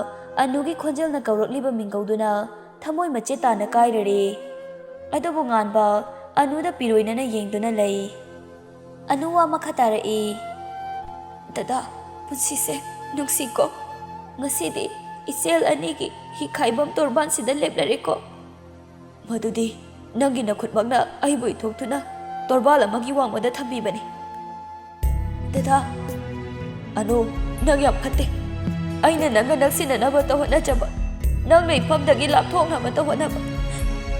ꯑꯅꯨꯒꯤ ꯈꯣꯟꯖꯦꯜꯅ ꯀꯧꯔꯛꯂꯤꯕ ꯃꯤꯡꯒꯧꯗꯨꯅ ꯊꯃꯣꯏ ꯃꯆꯦꯠ ꯇꯥꯅ ꯀꯥꯏꯔꯔꯦ꯫ ꯑꯗꯨꯕꯨ ꯉꯥꯟꯕ ꯑꯅꯨꯗ ꯄꯤꯔꯣꯏꯅꯅ ꯌꯦꯡꯗꯨꯅ ꯂꯩ꯫ ꯑꯅꯨ ꯋꯥ ꯃꯈꯥ ꯇꯥꯔꯛꯏ꯫ "ꯗꯗꯥ, ꯄꯨꯟꯁꯤꯁꯦ ꯅꯨꯡꯁꯤꯀꯣ꯫ ꯉꯁꯤꯗꯤ ꯏꯆꯦꯜ ꯑꯅꯤꯒꯤ ꯍꯤ ꯈꯥꯏꯕꯝ ꯇꯣꯔꯕꯥꯟꯁꯤꯗ ꯂꯦꯞꯂꯔꯦꯀꯣ꯫ ꯃꯗꯨꯗꯤ ꯅꯪꯒꯤ ꯅꯈꯨꯠꯃꯛꯅ ꯑꯩꯕꯨ ꯏꯊꯣꯛꯇꯨꯅ ꯇꯣꯔꯕꯥꯜ ꯑꯃꯒꯤ ꯋꯥꯡꯃꯗ ꯊꯝꯕꯤꯕꯅꯤ꯫ ꯗꯗꯥ, ꯑꯅꯨ, ꯅꯪ ꯌꯥꯝ ꯐꯠꯇꯦ꯫ ꯑꯩꯅ ꯅꯪꯒ ꯅꯛꯁꯤꯟꯅꯅꯕꯇ ꯍꯣꯠꯅꯖꯕ, ꯅꯪꯅ ꯏꯐꯝꯗꯒꯤ ꯂꯥꯞꯊꯣꯛꯅꯕꯇ ꯍꯣꯠꯅꯕ,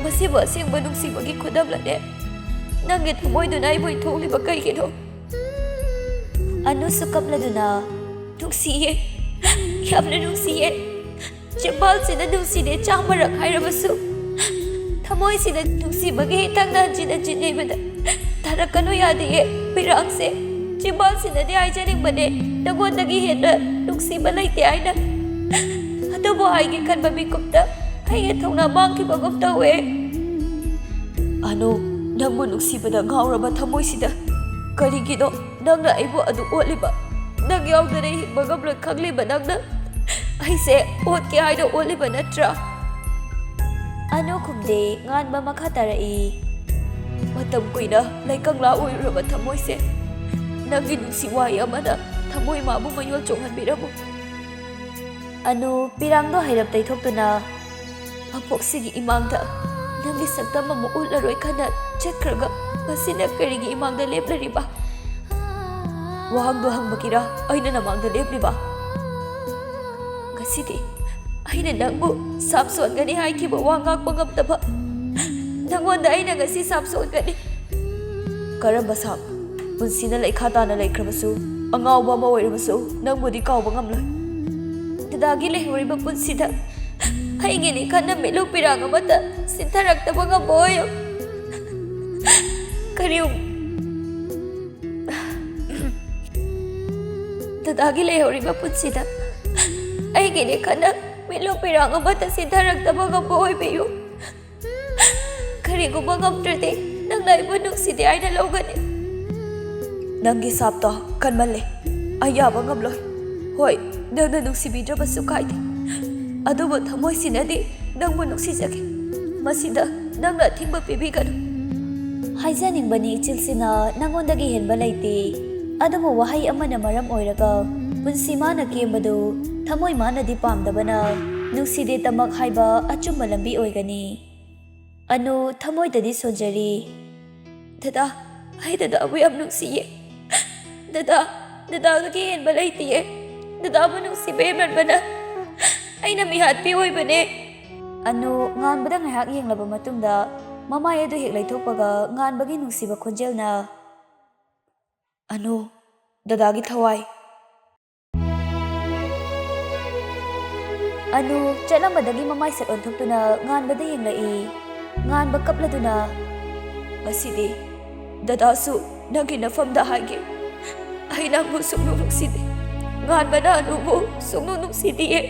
ꯃꯁꯤꯕꯨ ꯑꯁꯦꯡꯕ ꯅꯨꯡꯁꯤꯕꯒꯤ ꯈꯨꯗꯝꯂꯅꯦ? ꯅꯪꯒꯤ ꯊꯃꯣꯏꯗꯨꯅ ꯑꯩꯕꯨ ꯏꯟꯊꯣꯛꯂꯤꯕ ꯀꯩꯒꯤꯅꯣ? ꯑꯅꯨꯁꯨ ꯀꯞꯂꯗꯨꯅ, "ꯅꯨꯡꯁꯤꯌꯦ, ꯌꯥꯝꯅ ꯅꯨꯡꯁꯤꯌꯦ꯫ ꯆꯤꯝꯕꯥꯜꯁꯤꯗ ꯅꯨꯡꯁꯤꯗꯦ ꯆꯥꯝꯃꯔꯛ ꯍꯥꯏꯔꯕꯁꯨ, ꯊꯃꯣꯏꯁꯤꯗ ꯅꯨꯡꯁꯤꯕꯒꯤ ꯏꯊꯛꯅ ꯍꯟꯖꯤꯟ ꯍꯟꯖꯤꯟ ꯌꯩꯕꯗ ꯊꯥꯔꯛꯀꯅꯨ ꯌꯥꯗꯦꯌꯦ ꯄꯤꯔꯥꯡꯁꯦ꯫ ꯆꯤꯝꯕꯥꯜꯁꯤꯗꯗꯤ ꯍꯥꯏꯖꯅꯤꯡꯕꯅꯦ, ꯅꯉꯣꯟꯗꯒꯤ ꯍꯦꯟꯅ ꯅꯨꯡꯁꯤꯕ ꯂꯩꯇꯦ ꯍꯥꯏꯅ꯫ ꯑꯗꯨꯕꯨ ꯍꯥꯏꯒꯦ ꯈꯟꯕ ꯃꯤꯀꯨꯞꯇ ꯑꯩꯒꯤ ꯊꯧꯅꯥ ꯃꯥꯡꯈꯤꯕꯒꯨꯝ ꯇꯧꯋꯦ꯫ ꯑꯅꯨ, ꯅꯪꯕꯨ ꯅꯨꯡꯁꯤꯕꯗ ꯉꯥꯎꯔꯕ ꯊꯃꯣꯏꯁꯤꯗ ꯀꯔꯤꯒꯤꯅꯣ ꯅꯪꯅ ꯑꯩꯕꯨ ꯑꯗꯨ ꯑꯣꯠꯂꯤꯕ? ꯅꯪ ꯌꯥꯎꯗꯅ ꯍꯤꯡꯕ ꯉꯝꯂꯣꯏ ꯈꯪꯂꯤꯕ ꯅꯪꯅ ꯑꯩꯁꯦ ꯑꯣꯠꯀꯦ ꯍꯥꯏꯅ ꯑꯣꯠꯂꯤꯕ ꯅꯠꯇ꯭ꯔꯥ?" ꯑꯅꯨ ꯈꯨꯝꯗꯦ, ꯉꯥꯟꯕ ꯃꯈꯥ ꯇꯥꯔꯛꯏ꯫ ꯃꯇꯝ ꯀꯨꯏꯅ ꯂꯩꯀꯪꯂꯥ ꯑꯣꯏꯔꯨꯔꯕ ꯊꯃꯣꯏꯁꯦ, ꯅꯪꯒꯤ ꯅꯨꯡꯁꯤ ꯋꯥꯍꯩ ꯑꯃꯅ ꯊꯃꯣꯏ ꯃꯥꯕꯨ ꯃꯌꯣꯜ ꯆꯣꯡꯍꯟꯕꯤꯔꯝꯃꯨ꯫ ꯑꯅꯨ ꯄꯤꯔꯥꯡꯗꯣ ꯍꯩꯔꯞ ꯇꯩꯊꯣꯛꯇꯨꯅ, "ꯃꯄꯣꯛꯁꯤꯒꯤ ꯏꯃꯥꯡꯗ ꯅꯪꯒꯤ ꯁꯛꯇꯝ ꯑꯃ ꯎꯠꯂꯔꯣꯏ ꯈꯟꯅ ꯆꯠꯈ꯭ꯔꯒ ꯉꯁꯤꯅ ꯀꯔꯤꯒꯤ ꯏꯃꯥꯡꯗ ꯂꯦꯞꯂꯔꯤꯕ? ꯋꯥꯍꯪꯗꯣ ꯍꯪꯕꯒꯤꯔ ꯑꯩꯅ ꯅꯃꯥꯡꯗ ꯂꯦꯞꯂꯤꯕ? ꯉꯁꯤꯗꯤ ꯑꯩꯅ ꯅꯪꯕꯨ ꯁꯥꯞ ꯁꯣꯟꯒꯅꯤ ꯍꯥꯏꯈꯤꯕ ꯋꯥ ꯉꯥꯛꯄ ꯉꯝꯗꯕ ꯅꯪꯉꯣꯟꯗ ꯑꯩꯅ ꯉꯁꯤ ꯁꯥꯞ ꯁꯣꯟꯒꯅꯤ꯫" "ꯀꯔꯝꯕ ꯁꯥꯞ? ꯄꯨꯟꯁꯤꯅ ꯂꯩꯈꯥ ꯇꯥꯅ ꯂꯩꯈ꯭ꯔꯕꯁꯨ, ꯑꯉꯥꯎꯕ ꯑꯃ ꯑꯣꯏꯔꯕꯁꯨ ꯅꯪꯕꯨꯗꯤ ꯀꯥꯎꯕ ꯉꯝꯂꯣꯏ꯫ ꯗꯗꯥꯒꯤ ꯂꯩꯍꯧꯔꯤꯕ ꯄꯨꯟꯁꯤꯗ ꯑꯩꯒꯤꯅꯤ ꯈꯟꯅ ꯃꯤꯠꯂꯨ ꯄꯤꯔꯥꯡ ꯑꯃꯠꯇ ꯁꯤꯟꯊꯔꯛꯇꯕ ꯉꯝꯕ ꯑꯣꯏꯌꯨ꯫ ꯀꯔꯤꯌꯨꯝ, ꯗꯗꯥꯒꯤ ꯂꯩꯍꯧꯔꯤꯕ ꯄꯨꯟꯁꯤꯗ ꯑꯩꯒꯤꯅꯤ ꯈꯟꯅ ꯃꯤꯠꯂꯨ ꯄꯤꯔꯥꯡ ꯑꯃꯠꯇ ꯁꯤꯟꯊꯔꯛꯇꯕ ꯉꯝꯕ ꯑꯣꯏꯕꯤꯌꯨ꯫ ꯀꯔꯤꯒꯨꯝꯕ ꯉꯝꯗ꯭ꯔꯗꯤ ꯅꯪꯅ ꯑꯩꯕꯨ ꯅꯨꯡꯁꯤꯗꯦ ꯍꯥꯏꯅ ꯂꯧꯒꯅꯤ꯫" "ꯅꯪꯒꯤ ꯁꯥꯞꯇꯣ ꯀꯟꯃꯜꯂꯦ꯫ ꯑꯩ ꯌꯥꯕ ꯉꯝꯂꯣꯏ꯫ ꯍꯣꯏ, ꯅꯪꯅ ꯅꯨꯡꯁꯤꯕꯤꯗ꯭ꯔꯕꯁꯨ ꯀꯥꯏꯗꯦ, ꯑꯗꯨꯕꯨ ꯊꯃꯣꯏꯁꯤꯅꯗꯤ ꯅꯪꯕꯨ ꯅꯨꯡꯁꯤꯖꯒꯦ꯫ ꯃꯁꯤꯗ ꯅꯪꯅ ꯑꯊꯤꯡꯕ ꯄꯤꯕꯤꯒꯅꯨ꯫" "ꯍꯥꯏꯖꯅꯤꯡꯕꯅꯤ ꯏꯆꯤꯜꯁꯤꯅ ꯅꯪꯉꯣꯟꯗꯒꯤ ꯍꯦꯟꯕ ꯂꯩꯇꯦ꯫ ꯑꯗꯨꯕꯨ ꯋꯥꯍꯩ ꯑꯃꯅ ꯃꯔꯝ ꯑꯣꯏꯔꯒ ꯄꯨꯟꯁꯤ ꯃꯥꯅ ꯀꯦꯝꯕꯗꯨ ꯊꯃꯣꯏ ꯃꯥꯅꯗꯤ ꯄꯥꯝꯗꯕꯅ ꯅꯨꯡꯁꯤꯗꯦ ꯇꯃꯛ ꯍꯥꯏꯕ ꯑꯆꯨꯝꯕ ꯂꯝꯕꯤ ꯑꯣꯏꯒꯅꯤ꯫ ꯑꯅꯨ ꯊꯃꯣꯏꯗꯗꯤ ꯁꯣꯟꯖꯔꯤ꯫ "ꯗꯗꯥ, ꯑꯩ ꯗꯗꯥꯕꯨ ꯌꯥꯝ ꯅꯨꯡꯁꯤꯌꯦ꯫ ꯗꯗꯥ, ꯗꯗꯥꯗꯒꯤ ꯍꯦꯟꯕ ꯂꯩꯇꯤꯌꯦ꯫ ꯗꯗꯥꯕꯨ ꯅꯨꯡꯁꯤꯕ ꯍꯦꯟꯃꯟꯕꯅ ꯑꯩꯅ ꯃꯤꯍꯥꯠꯄꯤ ꯑꯣꯏꯕꯅꯦ꯫" ꯑꯅꯨ ꯉꯥꯟꯕꯗ ꯉꯥꯏꯍꯥꯛ ꯌꯦꯡꯂꯕ ꯃꯇꯨꯡꯗ ꯃꯃꯥꯏ ꯑꯗꯨ ꯍꯦꯛ ꯂꯩꯊꯣꯛꯄꯒ ꯉꯥꯟꯕꯒꯤ ꯅꯨꯡꯁꯤꯕ ꯈꯣꯟꯖꯦꯜꯅ, "ꯑꯅꯨ, ꯗꯗꯥꯒꯤ ꯊꯋꯥꯏ꯫" ꯑꯅꯨ ꯆꯠꯂꯝꯕꯗꯒꯤ ꯃꯃꯥꯏ ꯁꯠ ꯑꯣꯟꯊꯣꯛꯇꯨꯅ ꯉꯥꯟꯕꯗ ꯌꯦꯡꯂꯛꯏ꯫ ꯉꯥꯟꯕ ꯀꯞꯂꯗꯨꯅ, "ꯉꯁꯤꯗꯤ ꯗꯗꯥꯁꯨ ꯅꯪꯒꯤ ꯅꯐꯝꯗ ꯍꯥꯏꯒꯦ꯫ ꯑꯩ ꯅꯪꯕꯨ ꯁꯨꯡꯅꯨꯡ ꯅꯨꯡꯁꯤꯗꯦ꯫ ꯉꯥꯟꯕꯅ ꯑꯅꯨꯕꯨ ꯁꯨꯡꯅꯨꯡ ꯅꯨꯡꯁꯤꯗꯤꯌꯦ꯫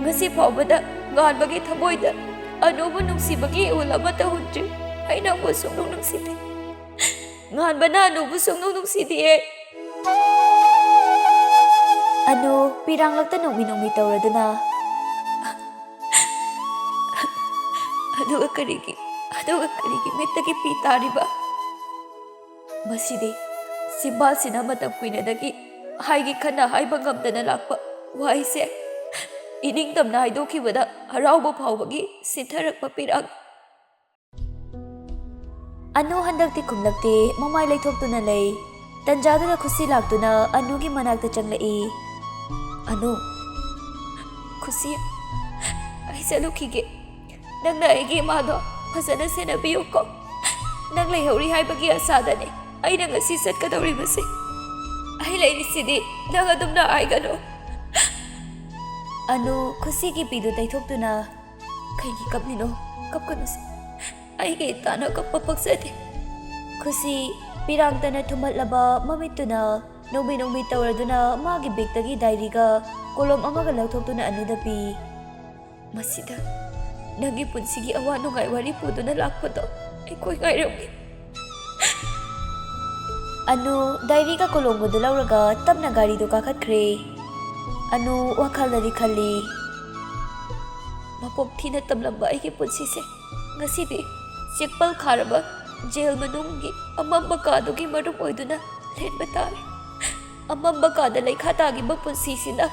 ꯉꯁꯤ ꯐꯥꯎꯕꯗ ꯉꯥꯟꯕꯒꯤ ꯊꯃꯣꯏꯗ ꯑꯅꯨꯕꯨ ꯅꯨꯡꯁꯤꯕꯒꯤ ꯏꯍꯨꯜ ꯑꯃꯠꯇ ꯍꯨꯟꯗ꯭ꯔꯤ꯫ ꯑꯩ ꯅꯪꯕꯨ ꯁꯨꯡꯅꯨꯡ ꯅꯨꯡꯁꯤꯗꯦ꯫ ꯉꯥꯟꯕꯅ ꯑꯅꯨꯕꯨ ꯁꯨꯡꯅꯨꯡ ꯅꯨꯡꯁꯤꯗꯤꯌꯦ꯫" ꯑꯅꯨ ꯄꯤꯔꯥꯡꯂꯛꯇ ꯅꯣꯛꯃꯤ ꯅꯣꯛꯃꯤ ꯇꯧꯔꯗꯨꯅ, "ꯑꯗꯨꯒ ꯀꯔꯤꯒꯤ, ꯑꯗꯨꯒ ꯀꯔꯤꯒꯤ ꯃꯤꯠꯇꯒꯤ ꯄꯤ ꯇꯥꯔꯤꯕ?" ꯃꯁꯤꯗꯤ ꯆꯤꯝꯕꯥꯜꯁꯤꯅ ꯃꯇꯝ ꯀꯨꯏꯅꯗꯒꯤ ꯍꯥꯏꯒꯦ ꯈꯟꯅ ꯍꯥꯏꯕ ꯉꯝꯗꯅ ꯂꯥꯛꯄ ꯋꯥꯍꯩꯁꯦ ꯏꯅꯤꯡꯇꯝꯅ ꯍꯥꯏꯗꯣꯛꯈꯤꯕꯗ ꯍꯔꯥꯎꯕ ꯐꯥꯎꯕꯒꯤ ꯁꯤꯟꯊꯔꯛꯄ ꯄꯤꯔꯥꯡ꯫ ꯑꯅꯨ ꯍꯟꯗꯛꯇꯤ ꯈꯨꯝꯂꯛꯇꯦ, ꯃꯃꯥꯏ ꯂꯩꯊꯣꯛꯇꯨꯅ ꯂꯩ꯫ ꯇꯟꯖꯥꯗꯨꯗ ꯈꯨꯁꯤ ꯂꯥꯛꯇꯨꯅ ꯑꯅꯨꯒꯤ ꯃꯅꯥꯛꯇ ꯆꯪꯂꯛꯏ꯫ "ꯑꯅꯨ꯫" "ꯈꯨꯁꯤ, ꯑꯩ ꯆꯠꯂꯨꯈꯤꯒꯦ꯫ ꯅꯪꯅ ꯑꯩꯒꯤ ꯏꯃꯥꯗꯣ ꯐꯖꯅ ꯁꯦꯟꯅꯕꯤꯌꯨꯀꯣ꯫ ꯅꯪ ꯂꯩꯍꯧꯔꯤ ꯍꯥꯏꯕꯒꯤ ꯑꯁꯥꯗꯅꯦ ꯑꯩꯅ ꯉꯁꯤ ꯆꯠꯀꯗꯧꯔꯤꯕꯁꯦ꯫ ꯑꯩ ꯂꯩꯔꯤꯁꯤꯗꯤ ꯅꯪ ꯑꯗꯨꯝꯅ ꯍꯥꯏꯒꯅꯨ꯫" ꯑꯅꯨ ꯈꯨꯁꯤꯒꯤ ꯄꯤꯗꯨ ꯇꯩꯊꯣꯛꯇꯨꯅ, "ꯀꯩꯒꯤ ꯀꯞꯂꯤꯅꯣ? ꯀꯞꯀꯅꯨꯁꯦ꯫ ꯑꯩꯒꯤ ꯏꯇꯥꯅ ꯀꯞꯄ ꯄꯛꯆꯗꯦ꯫" ꯈꯨꯁꯤ ꯄꯤꯔꯥꯡꯇꯅ ꯊꯨꯝꯍꯠꯂꯕ ꯃꯃꯤꯠꯇꯨꯅ ꯅꯣꯡꯃꯤ ꯅꯣꯡꯃꯤ ꯇꯧꯔꯗꯨꯅ ꯃꯥꯒꯤ ꯕꯦꯒꯇꯒꯤ ꯗꯥꯏꯔꯤꯒ ꯀꯣꯂꯣꯝ ꯑꯃꯒ ꯂꯧꯊꯣꯛꯇꯨꯅ ꯑꯅꯨꯗ ꯄꯤ꯫ "ꯃꯁꯤꯗ ꯅꯪꯒꯤ ꯄꯨꯟꯁꯤꯒꯤ ꯑꯋꯥ ꯅꯨꯡꯉꯥꯏ ꯋꯥꯔꯤ ꯄꯨꯗꯨꯅ ꯂꯥꯛꯄꯗꯣ ꯑꯩꯈꯣꯏ ꯉꯥꯏꯔꯝꯒꯦ꯫" ꯑꯅꯨ ꯗꯥꯏꯔꯤꯒ ꯀꯣꯂꯣꯝꯒꯗꯨ ꯂꯧꯔꯒ ꯇꯞꯅ ꯒꯥꯔꯤꯗꯨ ꯀꯥꯈꯠꯈ꯭ꯔꯦ꯫ ꯑꯅꯨ ꯋꯥꯈꯜꯗꯗꯤ ꯈꯜꯂꯤ, "ꯃꯄꯣꯛ ꯊꯤꯅ ꯇꯝꯂꯝꯕ ꯑꯩꯒꯤ ꯄꯨꯟꯁꯤꯁꯦ ꯉꯁꯤꯗꯤ ꯆꯦꯛꯄꯜ ꯈꯥꯔꯕ ꯖꯦꯜ ꯃꯅꯨꯡꯒꯤ ꯑꯃꯝꯕ ꯀꯥꯗꯨꯒꯤ ꯃꯔꯨꯞ ꯑꯣꯏꯗꯨꯅ ꯂꯦꯟꯕ ꯇꯥꯔꯦ꯫ ꯑꯃꯝꯕ ꯀꯥꯗ ꯂꯩꯈꯥ ꯇꯥꯈꯤꯕ ꯄꯨꯟꯁꯤꯁꯤꯅ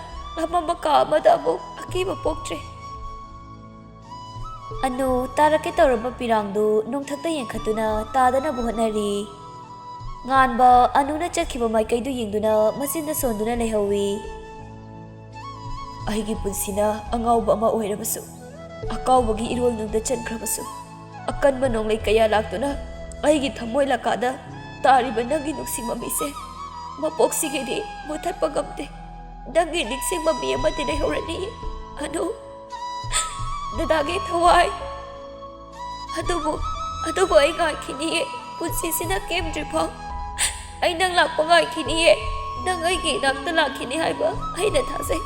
ꯑꯃꯝꯕ ꯀꯥ ꯑꯃꯗ ꯑꯃꯨꯛ ꯑꯀꯤꯕ ꯄꯣꯛꯇ꯭ꯔꯦ꯫" ꯑꯅꯨ ꯇꯥꯔꯛꯀꯦ ꯇꯧꯔꯕ ꯄꯤꯔꯥꯡꯗꯨ ꯅꯣꯡꯊꯛꯇ ꯌꯦꯡꯈꯠꯇꯨꯅ ꯇꯥꯗꯅꯕ ꯍꯣꯠꯅꯔꯤ꯫ ꯉꯥꯟꯕ ꯑꯅꯨꯅ ꯆꯠꯈꯤꯕ ꯃꯥꯏꯀꯩꯗꯨ ꯌꯦꯡꯗꯨꯅ ꯃꯆꯤꯟꯗ ꯁꯣꯟꯗꯨꯅ ꯂꯩꯍꯧꯏ꯫ ꯑꯩꯒꯤ ꯄꯨꯟꯁꯤꯅ ꯑꯉꯥꯎꯕ ꯑꯃ ꯑꯣꯏꯔꯕꯁꯨ, ꯑꯀꯥꯎꯕꯒꯤ ꯏꯔꯣꯜꯅꯨꯡꯗ ꯆꯟꯈ꯭ꯔꯕꯁꯨ, ꯑꯀꯟꯕ ꯅꯣꯡꯂꯩ ꯀꯌꯥ ꯂꯥꯛꯇꯨꯅ ꯑꯩꯒꯤ ꯊꯃꯣꯏ ꯂꯀꯥꯗ ꯇꯥꯔꯤꯕ ꯅꯪꯒꯤ ꯅꯨꯡꯁꯤ ꯃꯃꯤꯁꯦ ꯃꯄꯣꯛꯁꯤꯒꯤꯗꯤ ꯃꯨꯊꯠꯄ ꯉꯝꯗꯦ꯫ ꯅꯪꯒꯤ ꯅꯤꯡꯁꯤꯡ ꯃꯃꯤ ꯑꯃꯗꯤ ꯂꯩꯍꯧꯔꯅꯤ꯫ ꯑꯗꯨ ꯗꯗꯥꯒꯤ ꯊꯋꯥꯏ꯫ ꯑꯗꯨꯕꯨ, ꯑꯗꯨꯕꯨ ꯑꯩ ꯉꯥꯏꯈꯤꯅꯤꯌꯦ, ꯄꯨꯟꯁꯤꯁꯤꯅ ꯀꯦꯝꯗ꯭ꯔꯤꯐꯥꯎ꯫ ꯑꯩ ꯅꯪ ꯂꯥꯛꯄ ꯉꯥꯏꯈꯤꯅꯤꯌꯦ꯫ ꯅꯪ ꯑꯩꯒꯤ ꯏꯅꯥꯛꯇ ꯂꯥꯛꯈꯤꯅꯤ ꯍꯥꯏꯕ ꯑꯩꯅ ꯊꯥꯖꯩ꯫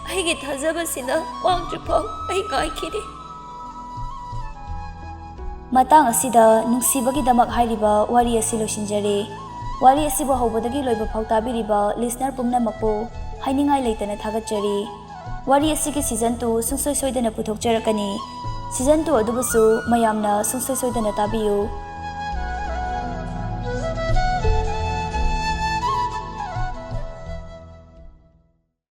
ꯑꯩꯒꯤ ꯊꯥꯖꯕꯁꯤꯅ ꯃꯥꯡꯗ꯭ꯔꯤꯐꯥꯎ ꯑꯩ ꯉꯥꯏꯈꯤꯅꯤ꯫ ꯃꯇꯥꯡ ꯑꯁꯤꯗ ꯅꯨꯡꯁꯤꯕꯒꯤꯗꯃꯛ ꯍꯥꯏꯔꯤꯕ ꯋꯥꯔꯤ ꯑꯁꯤ ꯂꯣꯏꯁꯤꯟꯖꯔꯦ꯫ ꯋꯥꯔꯤ ꯑꯁꯤꯕꯨ ꯍꯧꯕꯗꯒꯤ ꯂꯣꯏꯕ ꯐꯥꯎ ꯇꯥꯕꯤꯔꯤꯕ listener ꯄꯨꯝꯅꯃꯛꯄꯨ ꯍꯥꯏꯅꯤꯡꯉꯥꯏ ꯂꯩꯇꯅ ꯊꯥꯒꯠꯆꯔꯤ꯫ ꯋꯥꯔꯤ ꯑꯁꯤꯒꯤ season two ꯁꯨꯡꯁꯣꯏ ꯁꯣꯏꯗꯅ ꯄꯨꯊꯣꯛꯆꯔꯛꯀꯅꯤ꯫ Season two ꯑꯗꯨꯕꯨꯁꯨ ꯃꯌꯥꯝꯅ ꯁꯨꯡꯁꯣꯏ ꯁꯣꯏꯗꯅ ꯇꯥꯕꯤꯌꯨ꯫